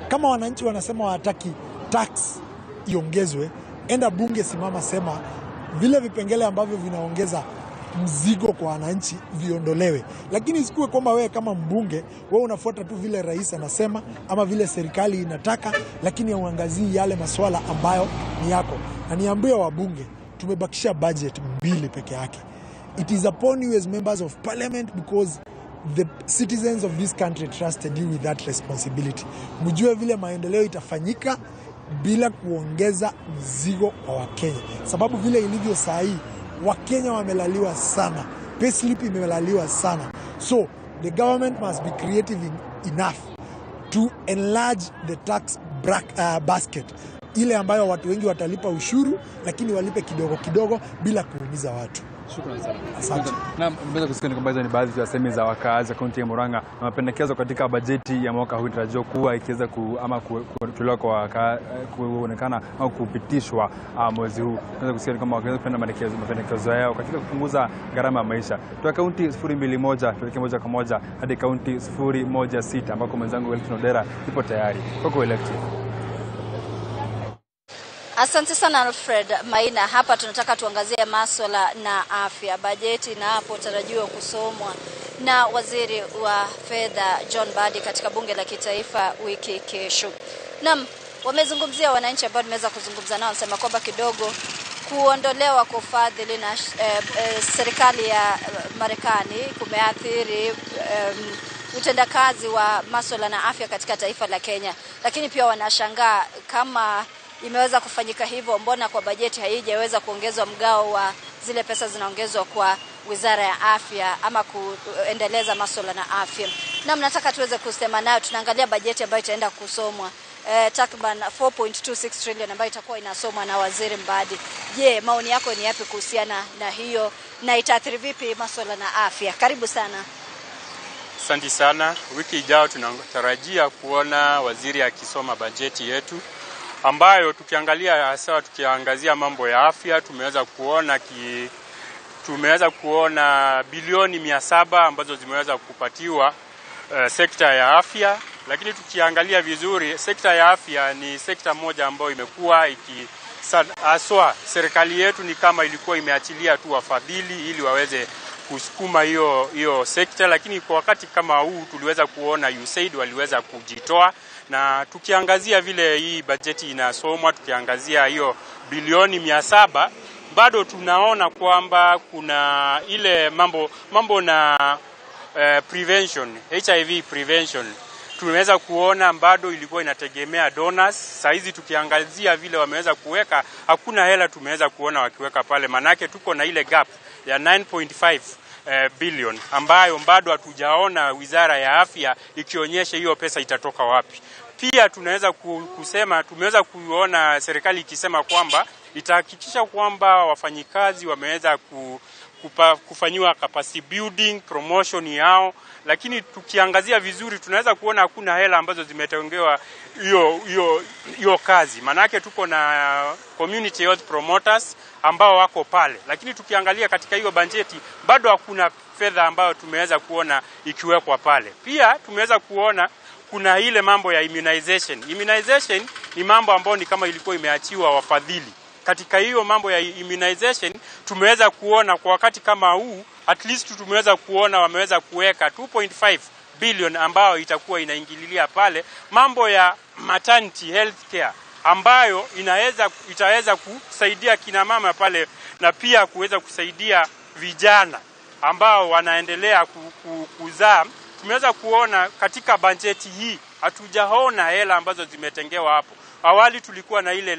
Kama wananchi wanasema hawataki tax iongezwe, enda bunge, simama, sema vile vipengele ambavyo vinaongeza mzigo kwa wananchi viondolewe. Lakini isikuwe kwamba wewe kama mbunge wewe unafuata tu vile rais anasema ama vile serikali inataka, lakini hauangazii yale masuala ambayo ni yako. Na niambie wabunge, tumebakisha budget 2 peke yake. It is upon you as members of parliament because the citizens of this country trusted you with that responsibility. Mjue vile maendeleo itafanyika bila kuongeza mzigo kwa Wakenya. Sababu vile ilivyo saa hii, Wakenya wamelaliwa sana. Payslip imelaliwa sana. So the government must be creative enough to enlarge the tax basket. Ile ambayo watu wengi watalipa ushuru, lakini walipe kidogo kidogo bila kuumiza watu. Shukrani sana. Asante. Na mmeweza kusikia ni kwamba hizo ni baadhi ya semi za wakaazi wa kaunti ya Murang'a na mapendekezo katika bajeti ya mwaka huu inatarajiwa kuwa ikiweza kutolewa kwa kuonekana au kupitishwa mwezi huu. Tunaweza kusikia ni kwamba wakiweza kupenda mapendekezo yao katika kupunguza gharama ya maisha. Kutoka kaunti 021 tuelekee moja kwa moja hadi kaunti 016 ambako mwenzangu Elton Odera yupo tayari. Kwako Elton. Asante sana Alfred Maina. Hapa tunataka tuangazie masuala na afya. Bajeti inapotarajiwa kusomwa na Waziri wa Fedha John Mbadi katika Bunge la Kitaifa wiki kesho. Naam, wamezungumzia wananchi ambao tumeweza kuzungumza nao, wanasema kwamba kidogo kuondolewa kwa ufadhili na serikali ya Marekani kumeathiri utendakazi wa masuala na afya katika taifa la Kenya. Lakini pia wanashangaa kama imeweza kufanyika hivyo, mbona kwa bajeti haijaweza kuongezwa mgao wa zile pesa zinaongezwa kwa Wizara ya Afya ama kuendeleza masuala na afya. Na mnataka tuweze kusema nayo, tunaangalia bajeti ambayo itaenda kusomwa takriban 4.26 trillion ambayo itakuwa inasomwa na Waziri Mbadi. Je, maoni yako ni yapi kuhusiana na hiyo na itaathiri vipi masuala na afya? Karibu sana. Asante sana. Wiki ijayo tunatarajia kuona waziri akisoma bajeti yetu ambayo tukiangalia hasa tukiangazia mambo ya afya tumeweza kuona bilioni 700 ambazo zimeweza kupatiwa sekta ya afya. Lakini tukiangalia vizuri, sekta ya afya ni sekta moja ambayo imekuwa haswa serikali yetu ni kama ilikuwa imeachilia tu wafadhili ili waweze kusukuma hiyo sekta, lakini kwa wakati kama huu tuliweza kuona USAID waliweza kujitoa. Na tukiangazia vile hii bajeti inasomwa, tukiangazia hiyo bilioni 700, bado tunaona kwamba kuna ile mambo na prevention, HIV prevention. Tumeweza kuona bado ilikuwa inategemea donors. Saizi tukiangazia vile wameweza kuweka, hakuna hela tumeweza kuona wakiweka pale. Manake tuko na ile gap ya 9.5 billion ambayo bado hatujaona Wizara ya Afya ikionyesha hiyo pesa itatoka wapi. Pia tunaweza kusema, tumeweza kuona serikali ikisema kwamba itahakikisha kwamba wafanyikazi wameweza kufanyiwa capacity building, promotion yao, lakini tukiangazia vizuri tunaweza kuona hakuna hela ambazo zimetengewa hiyo kazi. Manake tuko na community health promoters ambao wako pale, lakini tukiangalia katika hiyo bajeti bado hakuna fedha ambayo tumeweza kuona ikiwekwa pale. Pia tumeweza kuona kuna ile mambo ya immunization. Immunization ni mambo ambayo ni kama ilikuwa imeachiwa wafadhili. Katika hiyo mambo ya immunization tumeweza kuona kwa wakati kama huu at least tumeweza kuona wameweza kuweka 2.5 billion ambayo itakuwa inaingililia pale mambo ya maternity health care ambayo itaweza kusaidia kina mama pale na pia kuweza kusaidia vijana ambao wanaendelea kuzaa. Tumeweza kuona katika bajeti hii hatujaona hela ambazo zimetengewa hapo. Awali tulikuwa na ile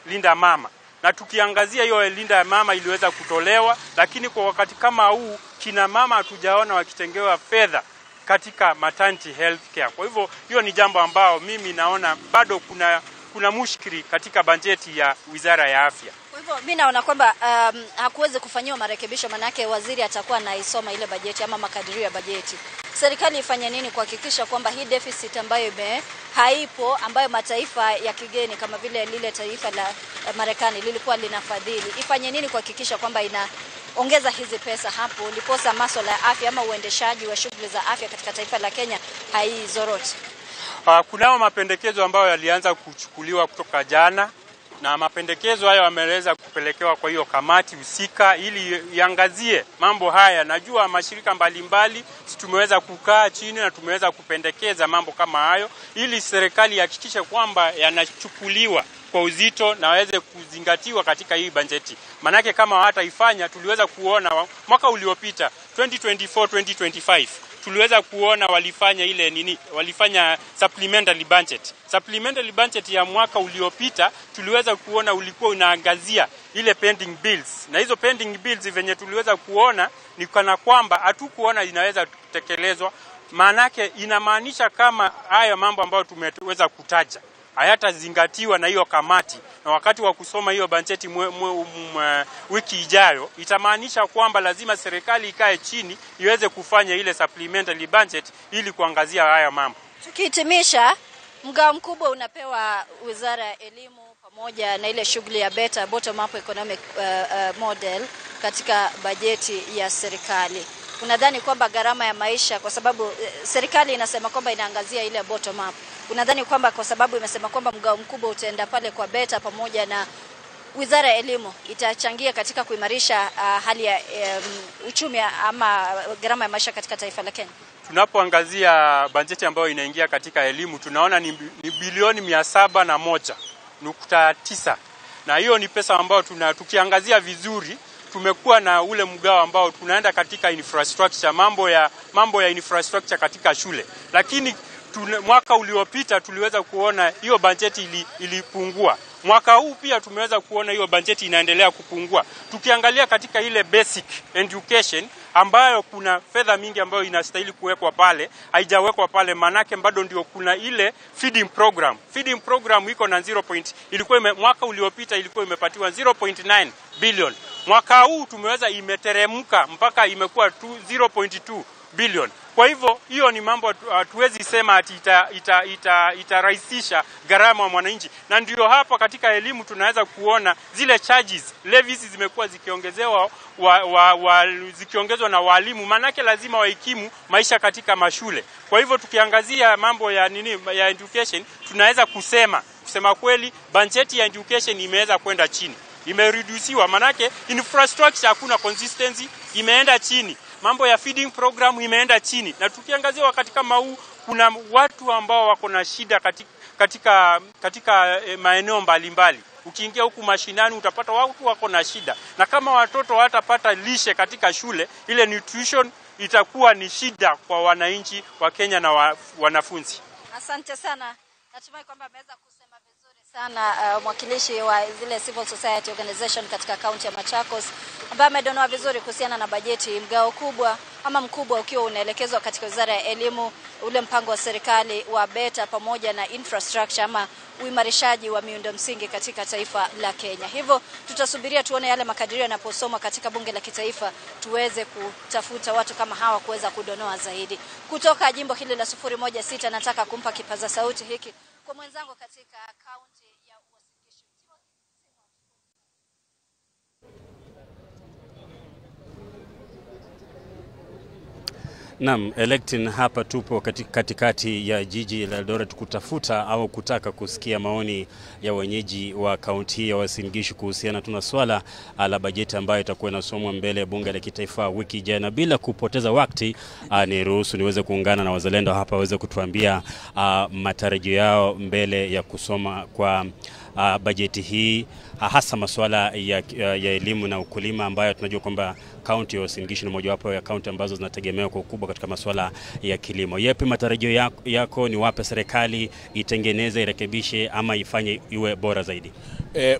Linda Mama, na tukiangazia hiyo Linda Mama iliweza kutolewa, lakini kwa wakati kama huu kina mama hatujaona wakitengewa fedha katika maternity health care. Kwa hivyo hiyo ni jambo ambao mimi naona bado kuna mushkili katika bajeti ya Wizara ya Afya. Kwa hivyo mimi naona kwamba hakuwezi kufanyiwa marekebisho, manake waziri atakuwa anaisoma ile bajeti ama makadirio ya bajeti. Serikali ifanye nini kuhakikisha kwamba hii deficit ambayo haipo, ambayo mataifa ya kigeni kama vile lile taifa la Marekani lilikuwa linafadhili, ifanye nini kuhakikisha kwamba inaongeza hizi pesa hapo ndiposa masuala ya afya ama uendeshaji wa shughuli za afya katika taifa la Kenya haizoroti? Kunao mapendekezo ambayo yalianza kuchukuliwa kutoka jana, na mapendekezo hayo yameweza kupelekewa kwa hiyo kamati husika ili iangazie mambo haya. Najua mashirika mbalimbali tumeweza kukaa chini na tumeweza kupendekeza mambo kama hayo ili serikali ihakikishe kwamba yanachukuliwa kwa uzito na waweze kuzingatiwa katika hii bajeti. Manake kama hataifanya, tuliweza kuona mwaka uliopita 2024 2025 tuliweza kuona walifanya ile nini, walifanya supplementary budget. Supplementary budget ya mwaka uliopita tuliweza kuona ulikuwa unaangazia ile pending bills, na hizo pending bills venye tuliweza kuona ni kana kwamba hatukuona inaweza kutekelezwa. Maanake inamaanisha kama haya mambo ambayo tumeweza kutaja hayatazingatiwa na hiyo kamati, na wakati wa kusoma hiyo bajeti wiki ijayo, itamaanisha kwamba lazima serikali ikae chini iweze kufanya ile supplementary budget ili kuangazia haya mambo. Tukihitimisha, mgao mkubwa unapewa Wizara ya Elimu pamoja na ile shughuli ya beta bottom up economic model katika bajeti ya serikali. Unadhani kwamba gharama ya maisha, kwa sababu serikali inasema kwamba inaangazia ile bottom up, unadhani kwamba kwa sababu imesema kwamba mgao mkubwa utaenda pale kwa beta pamoja na Wizara ya Elimu, itachangia katika kuimarisha hali ya uchumi ama gharama ya maisha katika taifa la Kenya? Tunapoangazia bajeti ambayo inaingia katika elimu tunaona ni bilioni 701.9, na hiyo ni pesa ambayo tukiangazia vizuri tumekuwa na ule mgao ambao tunaenda katika infrastructure, mambo ya infrastructure katika shule. Lakini mwaka uliopita tuliweza kuona hiyo bajeti ilipungua. Mwaka huu pia tumeweza kuona hiyo bajeti inaendelea kupungua. Tukiangalia katika ile basic education ambayo kuna fedha mingi ambayo inastahili kuwekwa pale, haijawekwa pale, manake bado ndio kuna ile feeding program. Feeding program iko na 0. Ilikuwa mwaka uliopita ilikuwa imepatiwa 0.9 billion. Mwaka huu tumeweza imeteremka mpaka imekuwa 0.2 billion. Kwa hivyo hiyo ni mambo hatuwezi sema ati itarahisisha gharama ya mwananchi. Na ndio hapa katika elimu tunaweza kuona zile charges, levies zimekuwa zikiongezewa zikiongezwa na walimu, manake lazima wahikimu maisha katika mashule. Kwa hivyo tukiangazia mambo ya nini ya education, tunaweza kusema kweli bajeti ya education imeweza kwenda chini. Imereduciwa, manake infrastructure hakuna consistency, imeenda chini. Mambo ya feeding program imeenda chini. Na tukiangazia wakati kama huu kuna watu ambao wako na shida katika maeneo mbalimbali. Ukiingia huku mashinani utapata watu wako na shida. Na kama watoto watapata lishe katika shule, ile nutrition itakuwa ni shida kwa wananchi wa Kenya na wanafunzi. Asante sana. Natumai kwamba ameweza kusema vizuri sana mwakilishi wa zile Civil Society Organization katika kaunti ya Machakos, ambaye amedonoa vizuri kuhusiana na bajeti, mgao kubwa ama mkubwa ukiwa unaelekezwa katika Wizara ya Elimu, ule mpango wa serikali wa beta pamoja na infrastructure ama uimarishaji wa miundo msingi katika taifa la Kenya. Hivyo tutasubiria tuone yale makadirio yanaposoma katika bunge la kitaifa, tuweze kutafuta watu kama hawa kuweza kudonoa zaidi. Kutoka jimbo hili la 016 nataka kumpa kipaza sauti hiki kwa mwenzangu katika kaunti ya Uasin Gishu. Naam, Electin, hapa tupo katikati ya jiji la Eldoret kutafuta au kutaka kusikia maoni ya wenyeji wa kaunti ya Uasin Gishu kuhusiana tuna swala la bajeti ambayo itakuwa inasomwa mbele ya bunge la kitaifa wiki ijayo. Na bila kupoteza wakati, niruhusu niweze kuungana na wazalendo hapa waweze kutuambia matarajio yao mbele ya kusoma kwa bajeti hii, hasa masuala ya elimu na ukulima ambayo tunajua kwamba kaunti ya Uasin Gishu ni mojawapo ya kaunti ambazo zinategemewa kwa ukubwa katika masuala ya kilimo. Yepi matarajio yako ni wape serikali itengeneze, irekebishe ama ifanye iwe bora zaidi?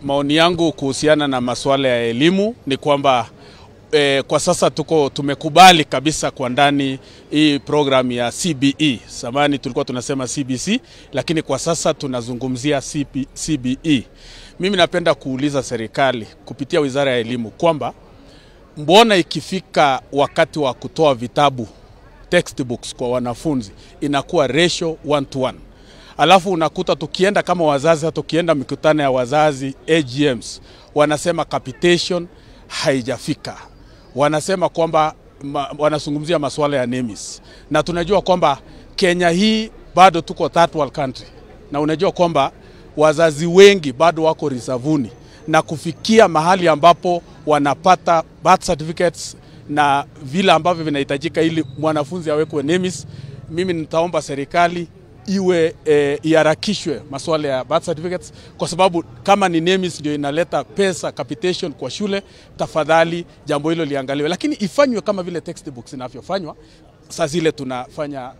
Maoni yangu kuhusiana na masuala ya elimu ni kwamba kwa sasa tumekubali kabisa kwa ndani hii program ya CBE. Zamani tulikuwa tunasema CBC, lakini kwa sasa tunazungumzia CBE. Mimi napenda kuuliza serikali kupitia Wizara ya Elimu kwamba mbona ikifika wakati wa kutoa vitabu textbooks kwa wanafunzi inakuwa ratio 1-to-1. Alafu unakuta tukienda kama wazazi, hata tukienda mikutano ya wazazi AGMs, wanasema capitation haijafika. Wanasema kwamba wanazungumzia masuala ya NEMIS. Na tunajua kwamba Kenya hii bado tuko third world country. Na unajua kwamba wazazi wengi bado wako risavuni na kufikia mahali ambapo wanapata birth certificates na vile ambavyo vinahitajika ili mwanafunzi awekwe NEMIS. Mimi nitaomba serikali iwe iharakishwe masuala ya birth certificates, kwa sababu kama ni NEMIS ndio inaleta pesa capitation kwa shule, tafadhali jambo hilo liangaliwe, lakini ifanywe kama vile textbooks inavyofanywa saa zile tunafanya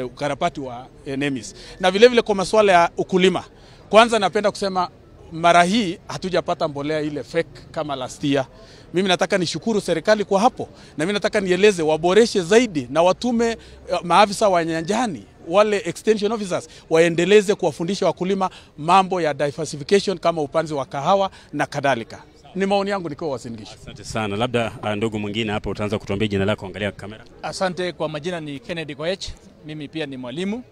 ukarabati wa NEMIS. Na vile vile kwa masuala ya ukulima, kwanza napenda kusema mara hii hatujapata mbolea ile fake kama last year. Mimi nataka nishukuru serikali kwa hapo, na mimi nataka nieleze waboreshe zaidi na watume maafisa wa nyanjani, wale extension officers, waendeleze kuwafundisha wakulima mambo ya diversification kama upanzi wa kahawa na kadhalika. Ni maoni yangu nikiwa Uasin Gishu. Asante sana. Labda ndugu mwingine hapo utaanza kutuambia jina lako, angalia kamera. Asante. Kwa majina ni Kennedy Koech, mimi pia ni mwalimu.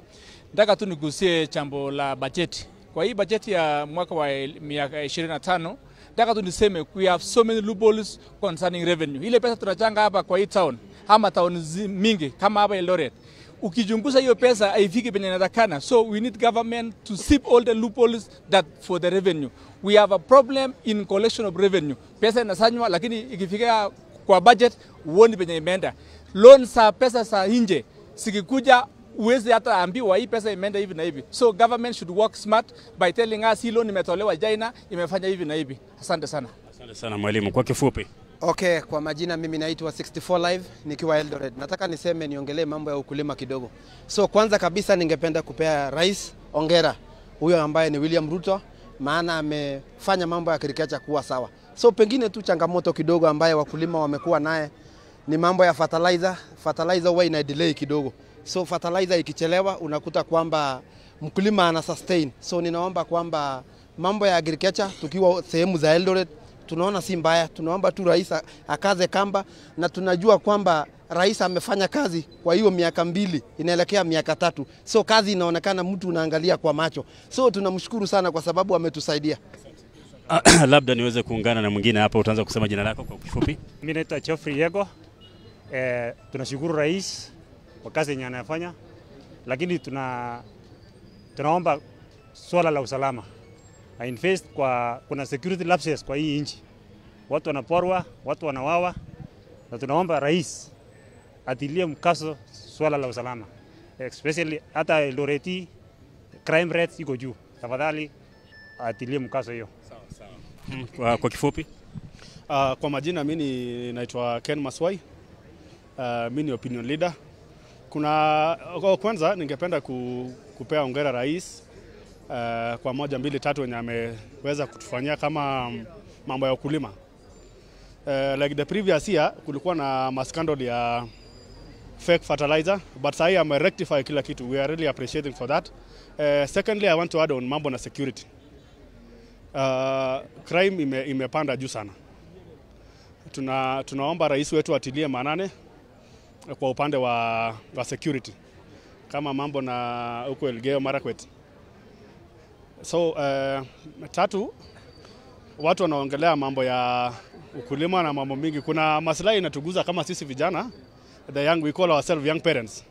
Nataka tu nigusie jambo la bajeti. Kwa hii bajeti ya mwaka wa 2025, nataka tu niseme we have so many loopholes concerning revenue. Ile pesa tunachanga hapa kwa hii town ama town mingi kama hapa Eldoret, ukijunguza hiyo pesa haifiki penye inatakana. So we need government to sip all the loopholes that for the revenue. We have a problem in collection of revenue. Pesa inasanywa lakini ikifika kwa budget huoni penye imeenda. Loan za pesa za nje zikikuja uweze hata ambiwa hii pesa imeenda hivi na hivi. So government should work smart by telling us hii loan imetolewa China, imefanya hivi na hivi. Asante sana. Asante sana mwalimu. Kwa kifupi. Okay, kwa majina mimi naitwa 64 Live nikiwa Eldoret. Nataka niseme niongelee mambo ya ukulima kidogo. So kwanza kabisa ningependa kupea rais hongera, huyo ambaye ni William Ruto, maana amefanya mambo ya agriculture kuwa sawa. So pengine tu changamoto kidogo ambaye wakulima wamekuwa naye ni mambo ya fertilizer. Fertilizer huwa ina delay kidogo. So fertilizer ikichelewa unakuta kwamba mkulima ana sustain. So ninaomba kwamba mambo ya agriculture tukiwa sehemu za Eldoret tunaona si mbaya, tunaomba tu rais akaze kamba, na tunajua kwamba rais amefanya kazi kwa hiyo miaka 2 inaelekea miaka 3. So kazi inaonekana, mtu unaangalia kwa macho. So tunamshukuru sana kwa sababu ametusaidia. Labda niweze kuungana na mwingine hapa, utaanza kusema jina lako kwa kifupi. Mimi naitwa Geoffrey Yego. Tunashukuru rais kwa kazi yenye anafanya, lakini tunaomba swala la usalama. Invest kwa, kuna security lapses kwa hii nchi, watu wanaporwa, watu wanawawa, na tunaomba rais atilie mkazo swala la usalama, especially hata Eldoret crime rate iko juu. Tafadhali atilie mkazo hiyo. Sawa sawa. Kwa kifupi, kwa majina mimi naitwa Ken Maswai. Mimi ni opinion leader. Kuna kwanza ningependa kupea hongera rais kwa 1, 2, 3 wenye ameweza kutufanyia kama mambo ya ukulima. Like the previous year kulikuwa na scandal ya fake fertilizer, but sahi ame rectify kila kitu. We are really appreciating for that. Secondly, I want to add on mambo na security. Crime imepanda juu sana. Tunaomba rais wetu atilie maanane kwa upande wa security, kama mambo na huko Elgeyo Marakwet. So tatu, watu wanaongelea mambo ya ukulima na mambo mingi. Kuna maslahi inatuguza kama sisi vijana, the young, we call ourselves young parents.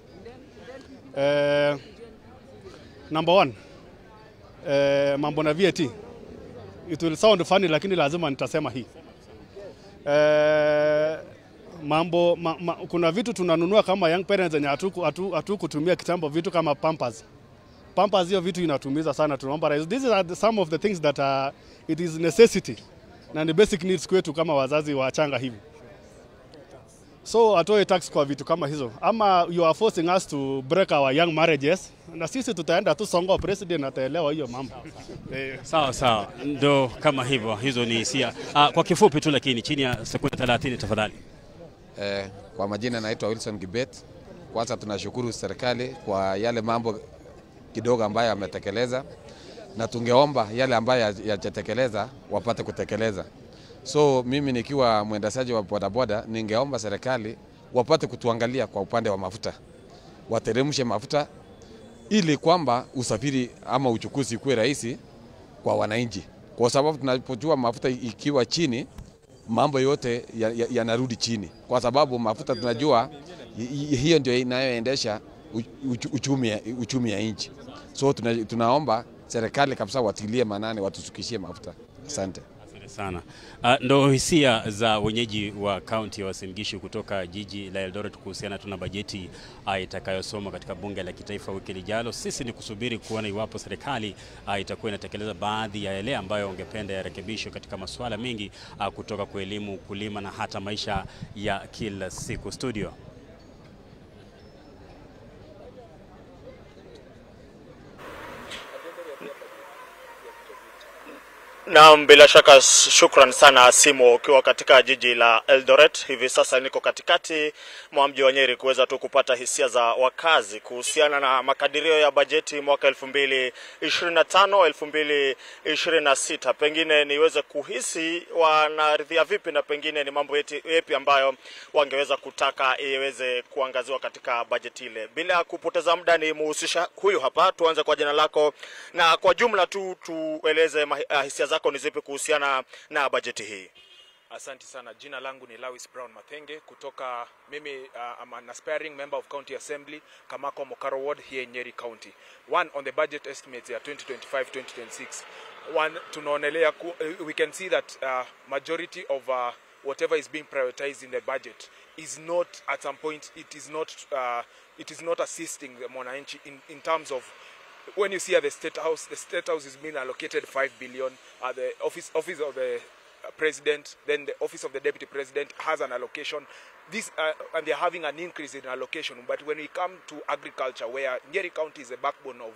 Number one, mambo na VAT. It will sound funny lakini lazima nitasema hii. Mambo kuna vitu tunanunua kama young parents yenye hatukutumia kitambo, vitu kama Pampers. Pampers hiyo vitu inatumiza sana, tunaomba rais. These are some of the things that it is necessity na ni basic needs kwetu kama wazazi wachanga hivi. So atoe tax kwa vitu kama hizo. Ama you are forcing us to break our young marriages, na sisi tutaenda tu Songo, president ataelewa hiyo mambo. Sawa sawa, ndo kama hivyo, hizo ni hisia. Kwa kifupi tu lakini chini ya sekunde 30 tafadhali. Kwa majina naitwa Wilson Gibet. Kwanza tunashukuru serikali kwa yale mambo kidogo ambayo ametekeleza, na tungeomba yale ambayo yajatekeleza wapate kutekeleza. So mimi nikiwa mwendeshaji wa bodaboda ningeomba serikali wapate kutuangalia kwa upande wa mafuta, wateremshe mafuta ili kwamba usafiri ama uchukuzi kuwe rahisi kwa wananchi, kwa sababu tunapojua mafuta ikiwa chini mambo yote yanarudi chini, kwa sababu mafuta tunajua hiyo ndio inayoendesha uchumi ya nchi. So tunaomba serikali kabisa watilie manane, watusukishie mafuta. Asante. Asante sana. Ndo hisia za wenyeji wa kaunti ya Uasin Gishu kutoka jiji la Eldoret kuhusiana tuna bajeti itakayosoma katika bunge la kitaifa wiki lijalo. Sisi ni kusubiri kuona iwapo serikali itakuwa inatekeleza baadhi ya yale ambayo ungependa yarekebishwe katika masuala mengi, kutoka kwa elimu, kulima na hata maisha ya kila siku. Studio. Naam, bila shaka shukran sana Simo, ukiwa katika jiji la Eldoret. Hivi sasa niko katikati mwa mji wa Nyeri kuweza tu kupata hisia za wakazi kuhusiana na makadirio ya bajeti mwaka 2025 2026. Pengine niweze kuhisi wanaridhia vipi na pengine ni mambo yapi ambayo wangeweza kutaka iweze kuangaziwa katika bajeti ile. Bila kupoteza muda ni muhusisha huyu hapa. Tuanze kwa jina lako na kwa jumla tu tueleze hisia zako ni zipi kuhusiana na bajeti hii. Asante sana. Jina langu ni Lewis Brown Mathenge kutoka mimi, I'm an aspiring member of County Assembly Kamako Mokaro Ward here in Nyeri County. One, on the budget estimates ya 2025-2026. One, tunaonelea we can see that majority of whatever is being prioritized in the budget is not, at some point it is not assisting the mwananchi in terms of when you see at the State House is being allocated 5 billion, the office of the President, then the office of the Deputy President has an allocation. This and they're having an increase in allocation. But when we come to agriculture, where Nyeri County is a backbone of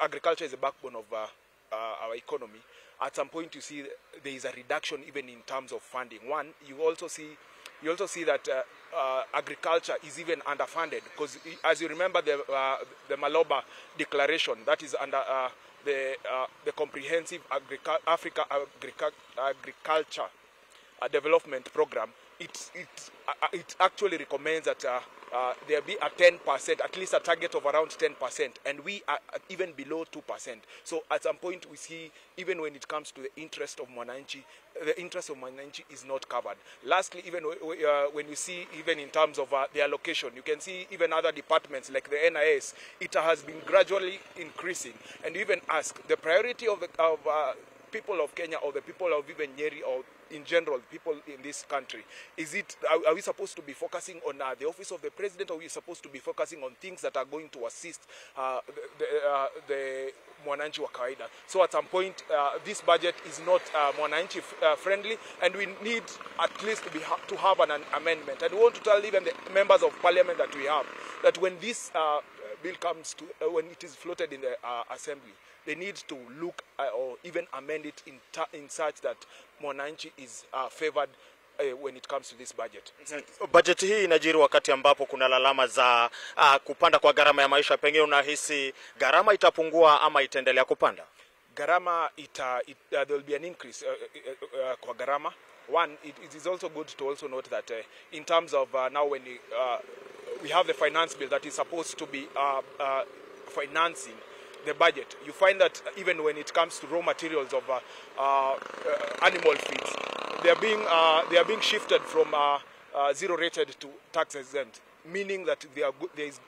agriculture is a backbone of our economy, at some point you see there is a reduction even in terms of funding. One, you also see that agriculture is even underfunded, because as you remember the Maloba Declaration, that is under the Comprehensive Africa Agriculture Development Program, it actually recommends that there be a 10%, at least a target of around 10%, and we are even below 2%. So at some point we see, even when it comes to the interest of mwananchi, the interest of mwananchi is not covered. Lastly, even when you see, even in terms of the allocation, you can see even other departments like the NIS, it has been gradually increasing. And you even ask, the priority of the people of Kenya, or the people of even Nyeri, or in general, people in this country, is it, are we supposed to be focusing on the office of the president, or are we supposed to be focusing on things that are going to assist the mwananchi wa kawaida? So at some point, this budget is not mwananchi friendly, and we need at least to have an amendment. And we want to tell even the members of parliament that we have, that when this bill comes to, when it is floated in the assembly, they need to look or even amend it in such that mwananchi is favored when it comes to this budget. Budget hii inajiri wakati ambapo kuna lalama za kupanda kwa gharama ya maisha. Pengine unahisi gharama itapungua ama itaendelea kupanda? Gharama there will be an increase kwa gharama. One, it is also good to also note that in terms of now when we have the finance bill that is supposed to be financing the budget, you find that even when it comes to raw materials of animal feeds, they are being shifted from zero rated to tax exempt, meaning that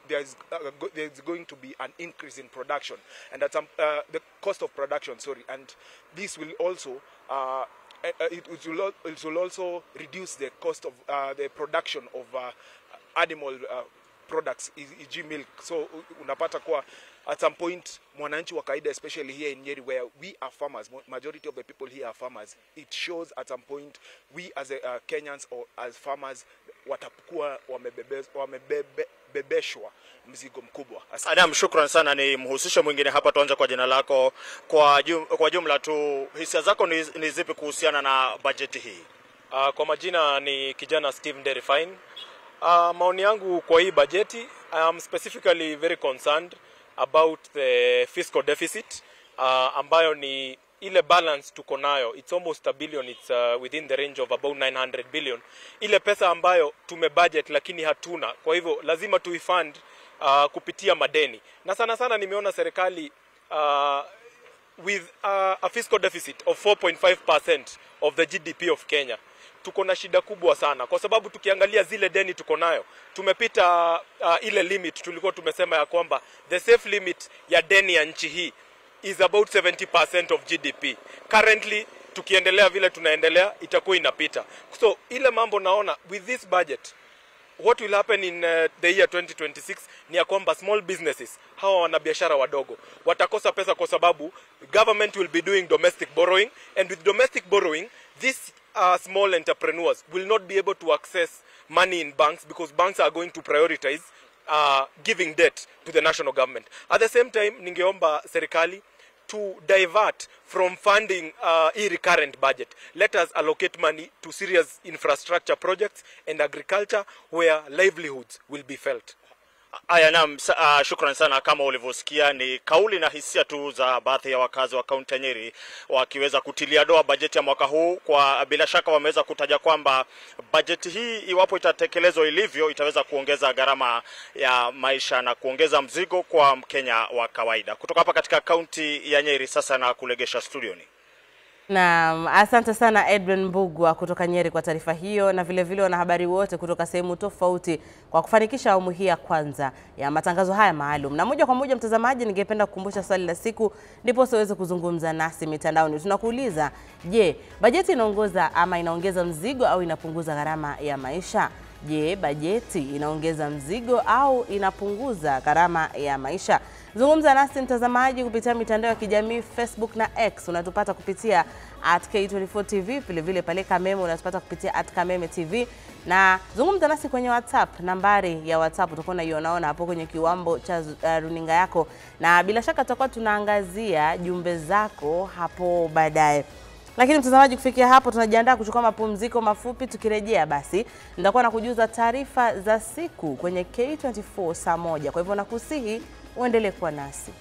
there is going to be an increase in production, and that's the cost of production. Sorry, and this will also it will also reduce the cost of the production of animal products, e.g. milk. So unapata kwa at some point mwananchi wa kawaida, especially here in Nyeri where we are farmers, majority of the people here are farmers, it shows at some point we as Kenyans or as farmers watakuwa wamebebeshwa mzigo mkubwa. Adam, shukran sana. Ni mhusisho mwingine hapa, tuanze kwa jina lako. Kwa jumla tu, hisia zako ni zipi kuhusiana na bajeti hii? Kwa majina ni kijana Steve Nderifine. Maoni yangu kwa hii bajeti, I am specifically very concerned about the fiscal deficit, ambayo ni ile balance tuko nayo. It's almost a billion, it's within the range of about 900 billion. Ile pesa ambayo tumebudget lakini hatuna. Kwa hivyo lazima tuifund kupitia madeni. Na sana sana nimeona serikali with a fiscal deficit of 4.5% of the GDP of Kenya. Tuko na shida kubwa sana kwa sababu tukiangalia zile deni tuko nayo, tumepita ile limit tulikuwa tumesema ya kwamba the safe limit ya deni ya nchi hii is about 70% of GDP. Currently tukiendelea vile tunaendelea itakuwa inapita. So ile mambo naona with this budget, what will happen in the year 2026 ni ya kwamba small businesses, hawa wanabiashara wadogo, watakosa pesa kwa sababu government will be doing domestic borrowing, and with domestic borrowing these small entrepreneurs will not be able to access money in banks because banks are going to prioritize giving debt to the national government. At the same time, ningeomba serikali to divert from funding recurrent budget. Let us allocate money to serious infrastructure projects and agriculture where livelihoods will be felt. Aya, naam, shukran sana. Kama ulivyosikia ni kauli na hisia tu za baadhi ya wakazi wa kaunti ya Nyeri wakiweza kutilia doa bajeti ya mwaka huu. Kwa bila shaka wameweza kutaja kwamba bajeti hii iwapo itatekelezwa ilivyo itaweza kuongeza gharama ya maisha na kuongeza mzigo kwa Mkenya wa kawaida. Kutoka hapa katika kaunti ya Nyeri sasa na kulegesha studioni. Naam, asante sana Edwin Mbugua kutoka Nyeri kwa taarifa hiyo, na vile vile wanahabari wote kutoka sehemu tofauti kwa kufanikisha awamu hii ya kwanza ya matangazo haya maalum. Na moja kwa moja mtazamaji, ningependa kukumbusha swali la siku ndipo uweze kuzungumza nasi mitandaoni. Tunakuuliza, je, bajeti inaongoza ama inaongeza mzigo au inapunguza gharama ya maisha? Je, bajeti inaongeza mzigo au inapunguza gharama ya maisha? Zungumza nasi mtazamaji kupitia mitandao ya kijamii Facebook na X. Unatupata kupitia @K24TV, vile vile pale Kameme unatupata kupitia @KamemeTV. Na zungumza nasi kwenye WhatsApp, nambari ya WhatsApp utakuwa unaona hapo kwenye kiwambo cha runinga yako. Na bila shaka tutakuwa tunaangazia jumbe zako hapo baadaye. Lakini mtazamaji, kufikia hapo tunajiandaa kuchukua mapumziko mafupi. Tukirejea basi nitakuwa nakujuza taarifa za siku kwenye K24 saa 1. Kwa hivyo nakusihi uendelee kuwa nasi.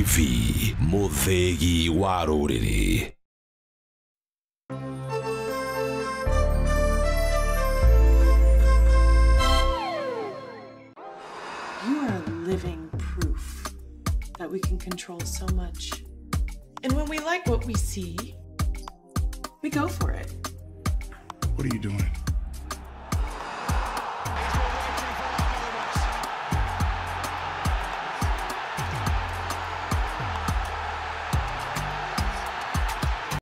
TV, mũthĩgi wa rũrĩrĩ. You are living proof that we can control so much. And when we like what we see, we go for it. What are you doing?